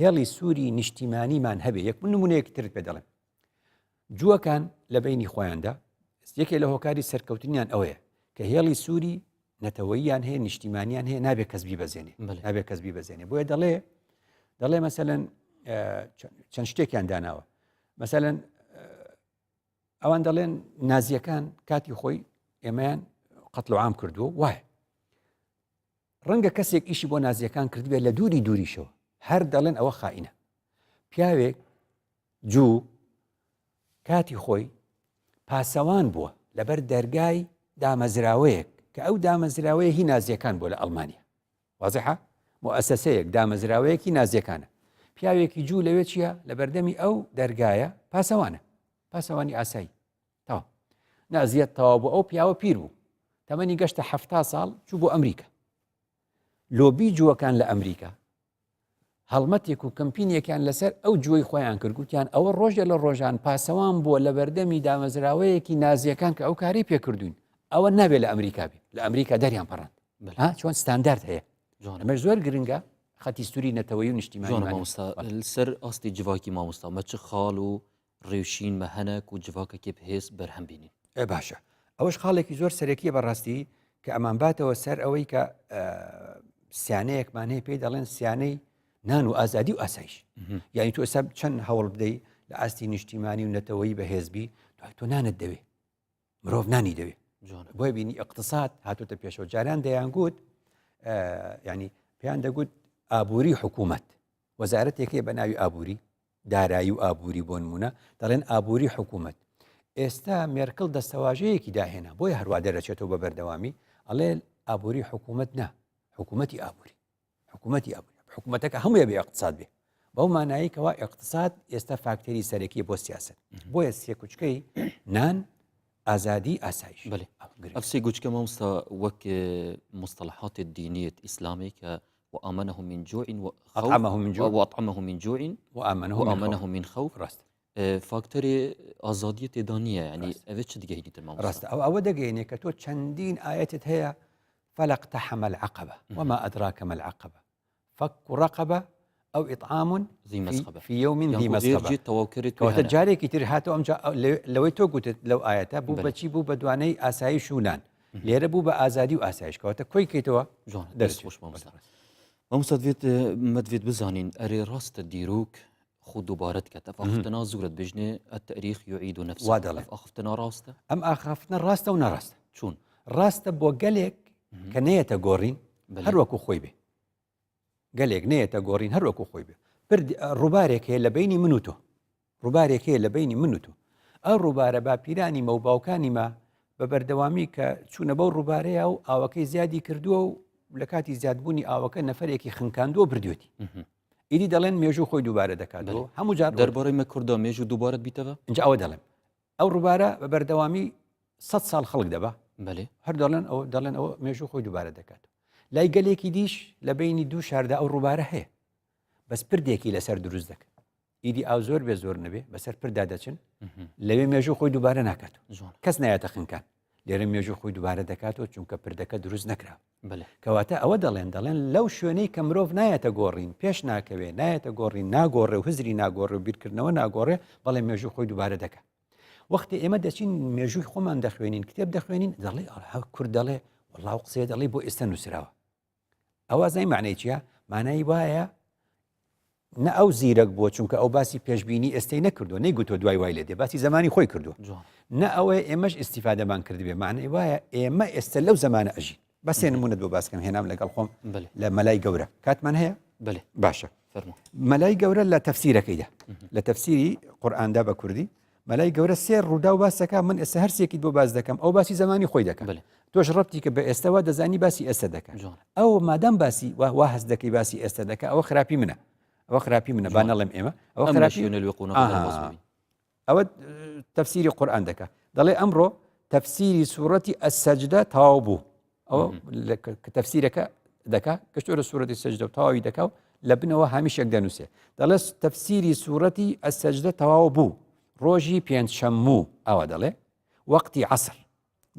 هێڵی سووری نیشتیمانیمان هەبێ یەک من نمونەیەکی ترت پێ دەڵێم جووەکان لە بینی خۆیاندا یەکێ لە هۆکاری سەرکەوتنیان ئەوەیە کە هێڵی سووری نەتەوەییان هەیە نیشتیمانیان هەیە نابێ کەس بیبەزێنێ نابێ کەس بیبەزێنێ بۆیە دەڵێ دەڵێ مەسەلەن چەند شتێکیان داناوە مەسەلەن ئەوان دەڵێن نازیەکان کاتی خۆی ئێمەیان قەتل و عام کردووە وایە ڕەنگە کەسێک ئیشی بۆ نازیەکان کردبێت لە دووری دووریشەوە هەر دەڵێن ئەوە خائینە پیاوێک جوو کاتی خۆی پاسەوان بووە لەبەر دەرگای دامەزراوەیەک کە ئەو دامەزراوەیە هی نازیەکان بووە لە ئەڵمانیا وازحە موئەسەسەیەک دامەزراوەیەکی نازیەکانە پیاوێکی جوو لەوێ چییە لە بەردەمی ئەو دەرگایە پاسەوانە پاسەوانی ئاسایی تەواو نازیەت تەواو بۆ ئەو پیاوە پیر بوو تەمەنی گەشتە حەفتا ساڵ چوو بۆ ئەمریکا لۆبی جووەکان لە ئەمریکا هەڵمەتێک و کەمپینێکیان لەسەر ئەو جووەی خۆیان کرد گوتیان ئەوە ڕۆژێ لە ڕۆژان پاسەوان بووە لە بەردەمی دامەزراوەیەکی نازیەکان کە ئەو کاری پێکردوین ئەوە نابێت لە ئەمریکا بێ لە ئەمریکا دەریان پەڕاند چۆن ستاندارد هەیە ئەمەش زۆر گرنگە خەتی سووری نەتەوەی و نیشتیمانی مامۆستا سەر ئاستی جڤاکی مامۆستا مە چ خاڵ و ڕێوشین مە هەنە کو جڤاکەکێ بهێز بەرهەم بینین. ئێ باشە ئەوەش خاڵێکی زۆر سەرەکیە بەڕاستی کە ئەمانباتەوە سەر ئەوەی کە سیانەیەکمان هەیە پێی دەڵێن سیانەی نان و ئازادی و ئاسایش یعنی تۆ ئێستا چەند هەوڵ بدەی لە ئاستی نیشتیمانی و نەتەوەیی بەهێزبی دوای تۆ نانت دەوێ مرۆڤ نانی دەوێ بۆیە بینی اقتصاد هاتوتە پێشەوە جاران دەیان گوت ینی پێیان دەگوت ئابووری حکوومەت وەزارەتێک هەیە بە ناوی ئابووری دارایی و ئابووری بۆ نمونە دەڵێن ئابووری حکوومەت ئێستا مێرکڵ دەستەواژەیەکی داهێنا بۆیە هەروە دەرەچێتەوە بە بەردەوامی ئەڵێ ئابووری حکوومەت نا حکوومەتی ئابووری حکوومەتی ئابووری حکوومەتەکە هەمووی بێ اقتصاد بێ بەو مانایی کەوا اقتصاد ئێستا فاکتەری سەرەکی بۆ سیاست بۆیە سێکوچکەی نان ئازادی ئاسایش بەێ ئەف سێ گوچکە مامۆستا وەک مصطلحات دینیت ئیسلامی کە وآمنهم من جوع وأطعمهم من جوع وأطعمهم من جوع وآمنهم وآمنهم من خوف ڕاست فاکتەری ئازادیە تێدا نییە ینی ئەوێ چ دگەهینی تر مامۆستا ڕاستە ئەو ئەوە دەگەینێ کە تۆ چەندین ئاەتت هەیە فلقتحم العقبة وما أدراك ما العقبة فك رقبة أو إطعام ذي مسغبة في يوم ذي مسغبة تەواوکەری کەواتە جارێکی تر هاتەوە ئەمجا لەوەی تۆ گوتت لەو ئاەتە بوو بەچی بوو بە دوانەی ئاسایش و نان لێرە بوو بە ئازادی و ئاسایش کەواتە کۆی کەیتەوە جوان دەست خۆش مامۆستا مامۆستا دەبێت مەدوێت بزانین ئەرێ ڕاستە دیرۆک خۆ دووبارە دکات ئەف ئاخفتنا زورت بژنێ التاريخ يعيد نفسه وا دەڵێ. ئەف ئاخفتنا ڕاستە ئەم ئاخافتنە ڕاستە و ناڕاستە چون ڕاستە بۆ گەلێک کە نەیەتە گۆڕین هەر وەکو خۆی بێ گەلێک نەیەتە گۆڕین هەر وەکو خۆی بێ پرد ڕووبارێک هەیە لە بینی من و تۆ ڕووبارێک هەیە لە بینی من و تۆ ئەو ڕووبارە باپیرانی مە و باوکانی مە بە بەردەوامی کە چوونە بەو ڕووبارەیە و ئاوەکەی زیادی کردووە و لە کاتی زیادبوونی ئاوەکە نەفرێکی خنکاندووە بردوێتی ئیدی دەڵێن مێژوو خۆی دووبارە دەکاتەوە هەموو جار دەربارەی مە کووردا مێژوو دووبارەت بیتەوە اینجا ئەوە دەڵێم ئەو ڕووبارە بە بەردەوامی سە ساڵ خەڵک دەبا بەێ هەر دەڵێن ئەو دەڵێن ئەوە مێژوو خۆی دووبارە دەکات لای گەلێکی دیش لە بینی دوو شاردا ئەو ڕووبارە هەیە بەس پردێکی لەسەر دروست دەکەن ئیدی ئاو زۆر بێ زۆر نەبێ بەسەر پردا دەچن لەوێ مێژوو خۆی دووبارە ناکات کەس نایەتە خنکان لێرە مێژوو خۆی دووبارە دەکاتەوە چونکە پردەکە دروست نەکرا کەواتە ئەوە دەڵێن دەڵێن لەو شوێنەی کە مرۆڤ نایەتە گۆڕین پێش ناکەوێ نایەتە گۆڕین ناگۆڕێ و هزری ناگۆڕێ و بیرکردنەوە ناگۆڕێ بەڵێ مێژوو خۆی دووبارە دەکات وەختی ئێمە دەچین مێژووی خۆمان دەخوێنین کتێب دەخوێنین دەڵێ کورد دەڵێ وەڵا و قسەیە دەڵێ بۆ ئێستا نووسراوە ئەوە زای معنی چییە مانای وایە نە ئەو زیرەک بووە چونکە ئەو باسی پێشبینی ئێستەی نەکردووە نەیگوتووە دوای وای لێ دێ باسی زمانی خۆی کردووە نە ئەوەیە ئێمەش ئیسیفادەمان کردبێ معنی وایە ئێمە ئێستا لەو زمانە ئەژین بەسێ نمونەت بۆ باسکەم هێنام لەگەڵ خۆم لە مەلای گەورە کاتمان هەیە بەێ باشە مەلای گەورە لە تەفسیرەکەیدا لە تەفسیری قورئاندا بە کوردی مەلای گەورە سێ ڕووداو باس دەکا من ئێستا هەر سێکیت بۆ باس دەکەم ئەو باسی زمانی خۆی دەکەم تۆش ڕەبتی کە بە ئێستاوە دەزانی باسی ئێستا دەکە ئەو مادام باسی وا وا هەست دەکەی باسی ئێستا دەکە ئەوە خراپی منە ئەوە خراپی منە با نەڵێم ئێمە ئەوە خراپی ئەوە تەفسیری قورئان دەکا دەڵێ ئەمڕۆ تەفسیری سوورەتی ئەسەجدە تەواو بوو ئەوە کە تەفسیرەکە دەکا کەشتۆرە سوورەتی سەجدە و تەواوی دەکا و لە بنەوە هامیشێک دەنووسێ دەڵێ تەفسیری سوورەتی ئەسەجدە تەواو بوو ڕۆژی پێنجشەمموو ئاوا دەڵێ وەقتی عەسر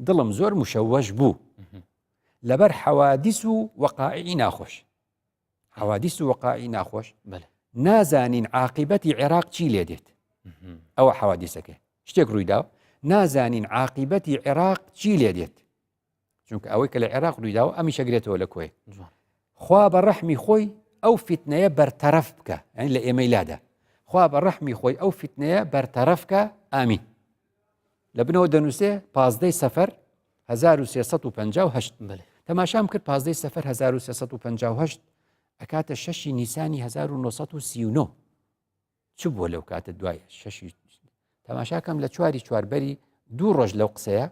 دڵم زۆر مشەوەش بوو. لەبەر حەوادیس و وەقائیعی ناخۆش حەوادیس و وەقائی ناخۆش نازانین عاقبەتی عێراق چی لێ دێت ئەوە حەوادیسەکەی شتێک ڕوویدا نازانین عاقبەتی عێراق چی لێ دێت چونکە ئەوەی کە لە عێراق ڕوویداوە ئەمیشە گرێتەوە لە کۆی خوا بە ڕەحمی خۆی ئەو فیتنەیە بەرتەرەف بکە یعنی لە ئێمەی لادا خوا بە ڕەحمی خۆی ئەو فیتنەیە بەرتەرەفکە ئامین لە بنەوە دەنووسێ پازدەی سەفەر 1358 تەماشام کرد پازدەی سەفەر 1358 ئەکاتە شەشی نیسانی 1939 چ بووە لەو کاتە دوای شەشی تەماشاکەم لە چواری چواربەری دوو ڕۆژ لەو قسەیە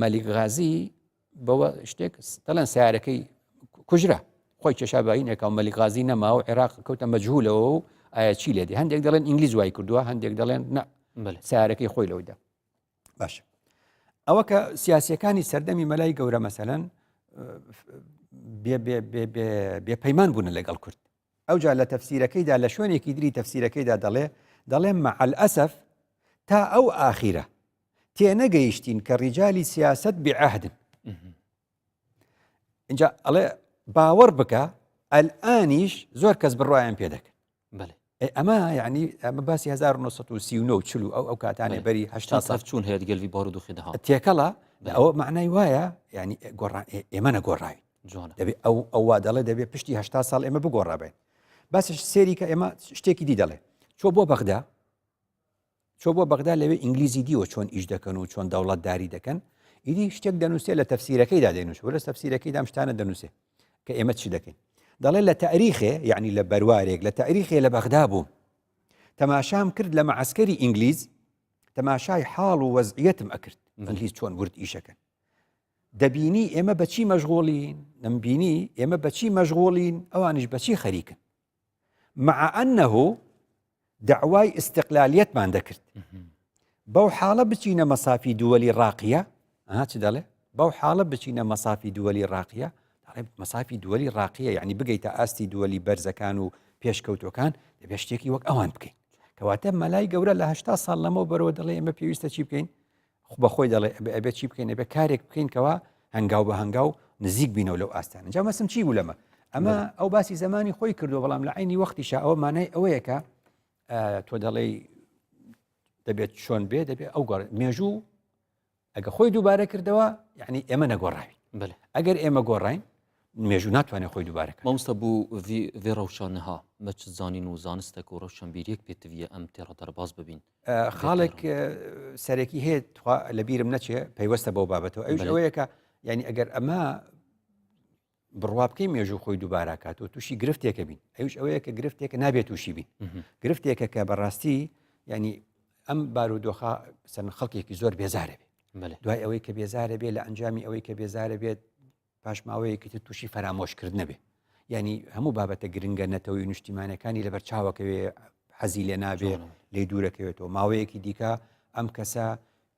مەلیک غازی بەوە شتێک دەڵێن سیارەکەی کوژرا خۆی کێشا بەینێکا و مەلیک غازی نەما و عێراق کەوتە مەجهولەوە و ئایا چی لێدی هەندێک دەڵێن ئینگلیز وای کردووە هەندێک دەڵێن نە سیارەکەی خۆی لەودا باشە ئەوە کە سیاسەکانی سەردەمی مەلای گەورە مەسەلەن بێ پەیمان بوون لەگەڵ کورد ئەوجا لە تەفسیرەکەیدا لە شوێنێکی دری تەفسیرەکەیدا دەڵێ دەڵێ مع الاسف تا ئەو ئاخیرە تێنەگەیشتین کە ڕیجالی سیاست بعهدن اینجا ئەڵێ باوەڕ بکە ئەلئانیش زۆر کەس بڕوایان پێ دەکەن ئەمە یعنی ئەمە باسی 1939 چل و ئەو ئەو کاتانێ بەری هەشتا ساڵ چوون هەیە گەلوی بارودۆخی دەها تێکەڵە ئەوە معنای وایە یعنی گۆڕان ئێمە نەگۆڕاوین جوانە. دەبێ ئەو ئەو وا دەڵێ دەبێ پشتی هەشتا ساڵ ئێمە بگۆڕابین باسش سێری کە ئێمە شتێکی دی دەڵێ چۆ بۆ بەغدا چۆ بۆ بەغدا لەوێ ئینگلیزی دیوە چۆن ئیش دەکەن و چۆن دەوڵەتداری دەکەن ئیدی شتێک دەنووسێ لە تەفسیرەکەیدا دەنووس وەرە تەفسیرەکەیدا ئەم شتانە دەنووسێ کە ئێمە چی دەکەین دەڵێ لە تاریخێ یعنی لە بەروارێک لە تاریخێ لە بەغدا بووم تەماشام کرد لە مەعسکەری ئینگلیز تەماشای حاڵ و وەزعیەتم ئەکرد ئینگلیز چۆن ورد ئیشەکەن دەبینی ئێمە بەچی مەشغوڵین دەمبینی ئێمە بەچی مەشغوڵین ئەوانیش بەچی خەریکن مع أنه داوای ئیستقلالیەتمان دەکرد بەو حاڵە بچینە مەسافی دووەلی ڕاقیە ئەها چ دەڵێ بەو حاڵە بچینە مەسافی دووەلی ڕاقیە دەڵێ مەسافی دووەلی ڕاقیە یعنی بگەیتە ئاستی دووەلی بەرزەکان و پێشکەوتوەکان دەبێ شتێکی وەک ئەوان بکەین کەواتە مەلای گەورە لە هشتا ساڵ لەمەوە بەرەوە دەڵێ ئێمە پێویستە چی بکەین بە خۆی دەڵێ ئەبێ چی بکەین ئەبێ کارێک بکەین کەوا هەنگاو بە هەنگاو نزیک بینەوە لەو ئاستانە جا مەسم چی بوو لەمە ئەمە ئەو باسی زمانی خۆی کردو بەڵام لە عینی وەختیشە ئەوە مانای ئەوەیە کە تۆ دەڵێی دەبێت چۆن بێ دەبێت ئەو گۆڕ مێژوو ئەگە خۆی دووبارە کردەوە یعنی ئێمە نەگۆڕاوین ئەگەر ئێمە گۆڕین مێژوو ناتوانێت خۆی دووبارە کات. مامۆستا بۆ ڤێ ڕەوشا نها مە چ زانین و زانستەک و ڕەوشەنبیریەک پێ تڤیە ئەم تێڕە دەرباز ببین؟ خاڵێک سەرەکی هەیە تخوا لە بیرم نەچێ پەیوەستە بەو بابەتەوە ئەویش ئەوەیە کە یعنی ئەگەر ئەمە بڕوا بکەی مێژوو خۆی دووبارە کات و تووشی گرفتێکە بین ئەویش ئەوەیە کە گرفتێکە نابێت تووشی بین گرفتێکە کە بەڕاستی ینی ئەم بارودۆخە سەر خەڵکێکی زۆر بێزارە بێ دوای ئەوەی کە بێزارە بێ لە ئەنجامی ئەوەی کە بێزارە بێت پاش ماوەیەکی تر تووشی فەرامۆشکردنە بێ یعنی هەموو بابەتە گرنگە نەتەوەی نیشتیمانەکانی لەبەر چاوەکەوێ حەزی لێ نابێ لێ دوورەکەوێتەوە ماوەیەکی دیکە ئەم کەسە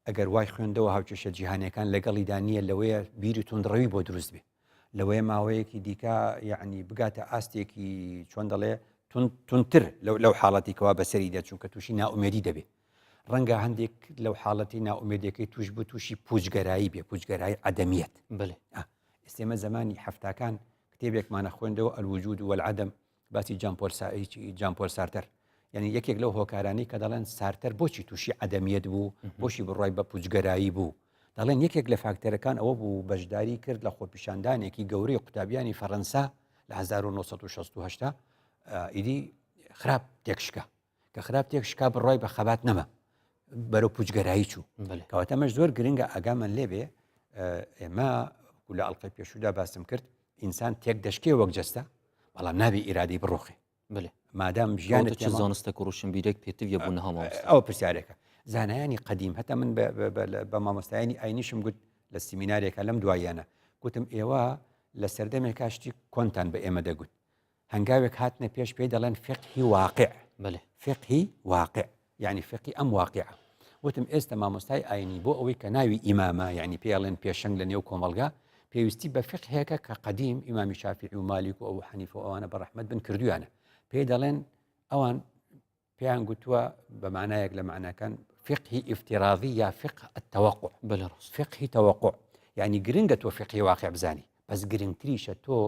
ئەگەر وای خوێندەوە هاوکێشە جیهانەکان لەگەڵیدا نییە لەوەیە بیری توندڕەوی بۆ دروست بێ لەوەیە ماوەیەکی دیکە یعنی بگاتە ئاستێکی چۆن دەڵێ تونتر لەو حاڵەتی کەوا بەسەری دێت چونکە تووشی ناومێدی دەبێت ڕەنگە هەندێک لەو حاڵەتی نائومێدیەکەی توش بوو تووشی پوچگەرایی بێ پوچگەرایی عەدەمیەت بەێ ئێستێمە زمانی هەفتاکان کتێبێکمانە خوێندەوە الوجود والعدم باسی جان پۆل سارتەر یعنی یەکێک لەو هۆکارانی کە دەڵێن سارتەر بۆچی تووشی عەدەمیەت بوو بۆشی بڕای بە پوچگەرایی بوو دەڵێن یەکێک لە فاکتەرەکان ئەوە بوو بەشداری کرد لە خۆپیشاندانێکی گەورەی قوتابیانی فەڕەنسا لە 1968 ئیدی خراپ تێکشکا کە خراپ تێک شکا بڕای بە خەبات نەما بەرەو پوچگەرایی چوو کەواتە ئەمەش زۆر گرنگە ئاگامان لێبێ ئێمە لە ئەڵلقەی پێشودا باسم کرد ئینسان تێک دەشکێ وەک جەستە بەڵام نابی ئیرادەی بڕۆخێ بلێ مادام ژیان چ زانستە و ڕۆشنبیرێک پێتویە بوو نەها ئەو پرسیارێکە زانایانی قەدیم هەتا من بە مامۆستایانی ئاینیشم گوت لە سیمینارێکە لەم دواییانە گوتم ئێوە لە سەردەمێکا شتی کۆنتان بە ئێمە دەگوت هەنگاوێک هاتنە پێش پێی دەڵێن فقهی واقع بەێ فقهی واقع یعنی فقی ئەم واقعە وتم ئێستا مامۆستای ئاینی بۆ ئەوەی کە ناوی ئیمامە یعنی پێڵێن پێشەنگ لە نێو کۆمەلگا پێویستی بە فقهێکە کە قەدیم ئیمامی شافعی و مالیک و ئەبو حەنیفە و ئەوانە بە ڕەحمەت بن کردویانە پێی دەڵێن ئەوان پێیان گوتووە بە مانایەک لە معناکان فقهی ئیفتراضی یا فقه التوقع بەێ ڕاست فقهی توقع. یعنی گرنگە تۆ فقهی واقع بزانی بەس گرنگتریشە تۆ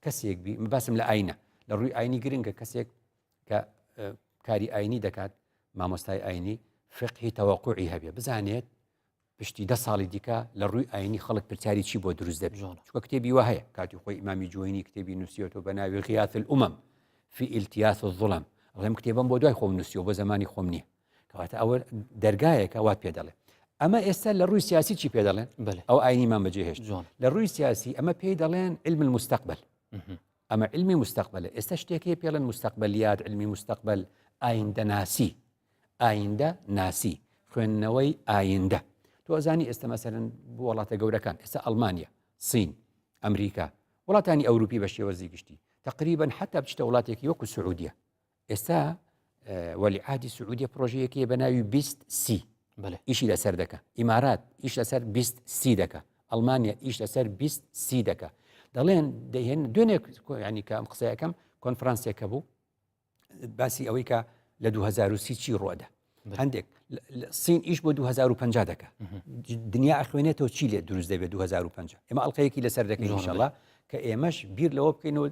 کەسێک بی باسم لە ئاینە لە ڕووی ئاینی گرنگە کەسێک کە کاری ئاینی دەکات مامۆستای ئاینی فقهی تەوەقوعی هەبێ بزانێت پشتی دە ساڵی دیکە لە ڕووی ئاینی خەڵک پرسیاری چی بۆ دروست دەبێت چونکە کتێبی وا هەیە کاتی خۆی ئیمامی جوینی کتێبی نووسیوەتەوە بە ناوی غیاث الأمم في التياس الظلم ئەڵێم کتێبم بۆ دوای خۆم نووسیوە بۆ زمانی خۆم نییە کەواتە ئەوە دەرگایەکە وات پێ دەڵێ ئەمە ئێستا لە ڕووی سیاسی چی پێ دەڵێن ئەو ئاینیمان بەجێ هێشت لە ڕووی سیاسی ئەمە پێی دەڵێن علم المستقبل ئەمە علمی مستقبلە ئێستا شتێک هەیە پێڵێن مستقبلیات علمی مستقبل ئایندەناسی ئایندە ناسی خوێندنەوەی ئایندە تۆ ئەزانی ئێستا مەسەرن بۆ وڵاتە گەورەکان ئێستا ئەڵمانیا سین ئەمریکا وڵاتانی ئەوروپی بە شێوەزی گشتی تقریبا حتا بچتە وڵاتێکی وەکو سعودیە ئێستا وەلی عادی سعودیە پرۆژەیەکی بە ناوی 20 سی ئیشی لەسەر دەکە ئیمارات ئیش لەسەر 20 سی دەکە ئەڵمانیا ئیش لەسەر 20 سی دەکە دەڵێن دەهێن دوێنێ ینی کە ئەم قسەیەکەم کۆنفرانسێکە بوو باسی ئەوەی کە لە 2030 چی ڕۆدە هەندێک سین ئیش بۆ 2050 دەکە دنیا ئەخوێنێتەوە چی لێ دروست دەبێت 2050 ئێمە ئەڵلقەیەکی لەسەر دەکەین ئینشەڵا کە ئێمەش بیر لەوە بکەین و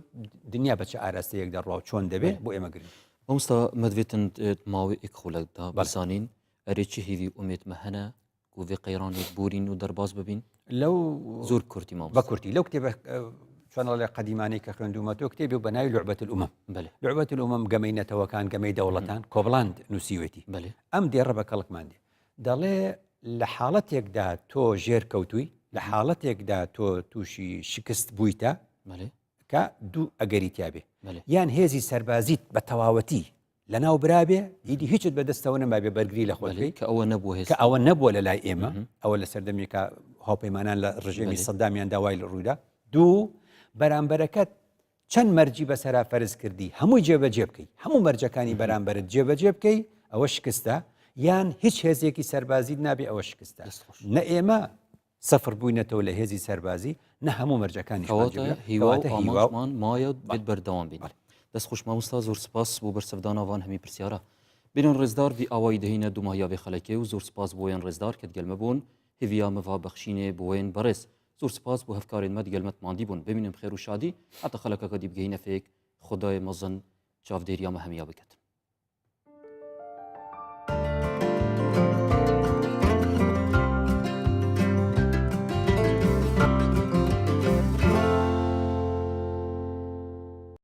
دنیا بە چ ئاراستەیەک دەڕوا و چۆن دەبێت بۆ ئێمە گرنگ. مامۆستا مەدوێتن ماوەی ئێک خولەکدا بزانین ئەرێ چ هیوی ئومێد مە هەنە کو ڤێ قەیرانێ بورین و دەرباز ببین؟ لەو زۆر کورتی مامۆستا. بە کورتی لەو کتێبە چۆن ئەڵێ قەدیمانەی کە خوێندوومەتەوە کتێبی بە ناوی لعبة الأمم بەلێ. لعبة الأمم گەمەی نەتەوەکان گەمەی دەوڵەتان کۆبلاند نووسیوێتی بەلێ. ئەم دێڕە بە کەڵکمان دێ دەڵێ لە حاڵەتێکدا تۆ ژێر کەوتووی لە حاڵەتێکدا تۆ تووشی شکست بوویتە کە دوو ئەگەری تیاابێ یان هێزی سەربازیت بە تەواوەتی لە ناو برابێ ئیدی هیچت بەدەستەوە نەمابێ بەرگری لە خۆت کە ئەوە نەبوو کە ئەوە نەبووە لە لای ئێمە ئەوە لە سەردەمێکە هاوپەیمانان لە ڕژێمی سەدامیان داوای لە ڕوودا دوو بەرامبەرەکەت چەند مەرجی بەسەرا فەرز کردی هەمووی جێبەجێ بکەی هەموو مەرجەکانی بەرامبەرت جێبەجێ بکەی ئەوە شکستە یان هیچ هێزێکی سەربازیت نابێ ئەوە شکستە نە ئێمە سەفر بووینەتەوە لە هێزی سەربازی نە هەموو مەرجەکانی هیواوە هیوامان مایە بێت بەردەوام بین دەست خوش مامۆستا زۆر سپاس بۆ بەرسەفدانا وان هەمی پرسیارە بینن ڕێزدار وی ئاوایی دهینە دوماهیا وێ خەلەکێ و زۆر سپاس بۆ یەن ڕێزدار کە دگەل مە بوون هیویا مڤا بەخشینێ بۆ یەن بەڕێز زۆر سپاس بۆ هەفکارێن مە دگەل مەت ماندی بوون بمینن بخێر و شادی هەتا خەلەکەکە دی بگەینە فێک خودای مەزن چاودێریا مە هەمیا بکەت.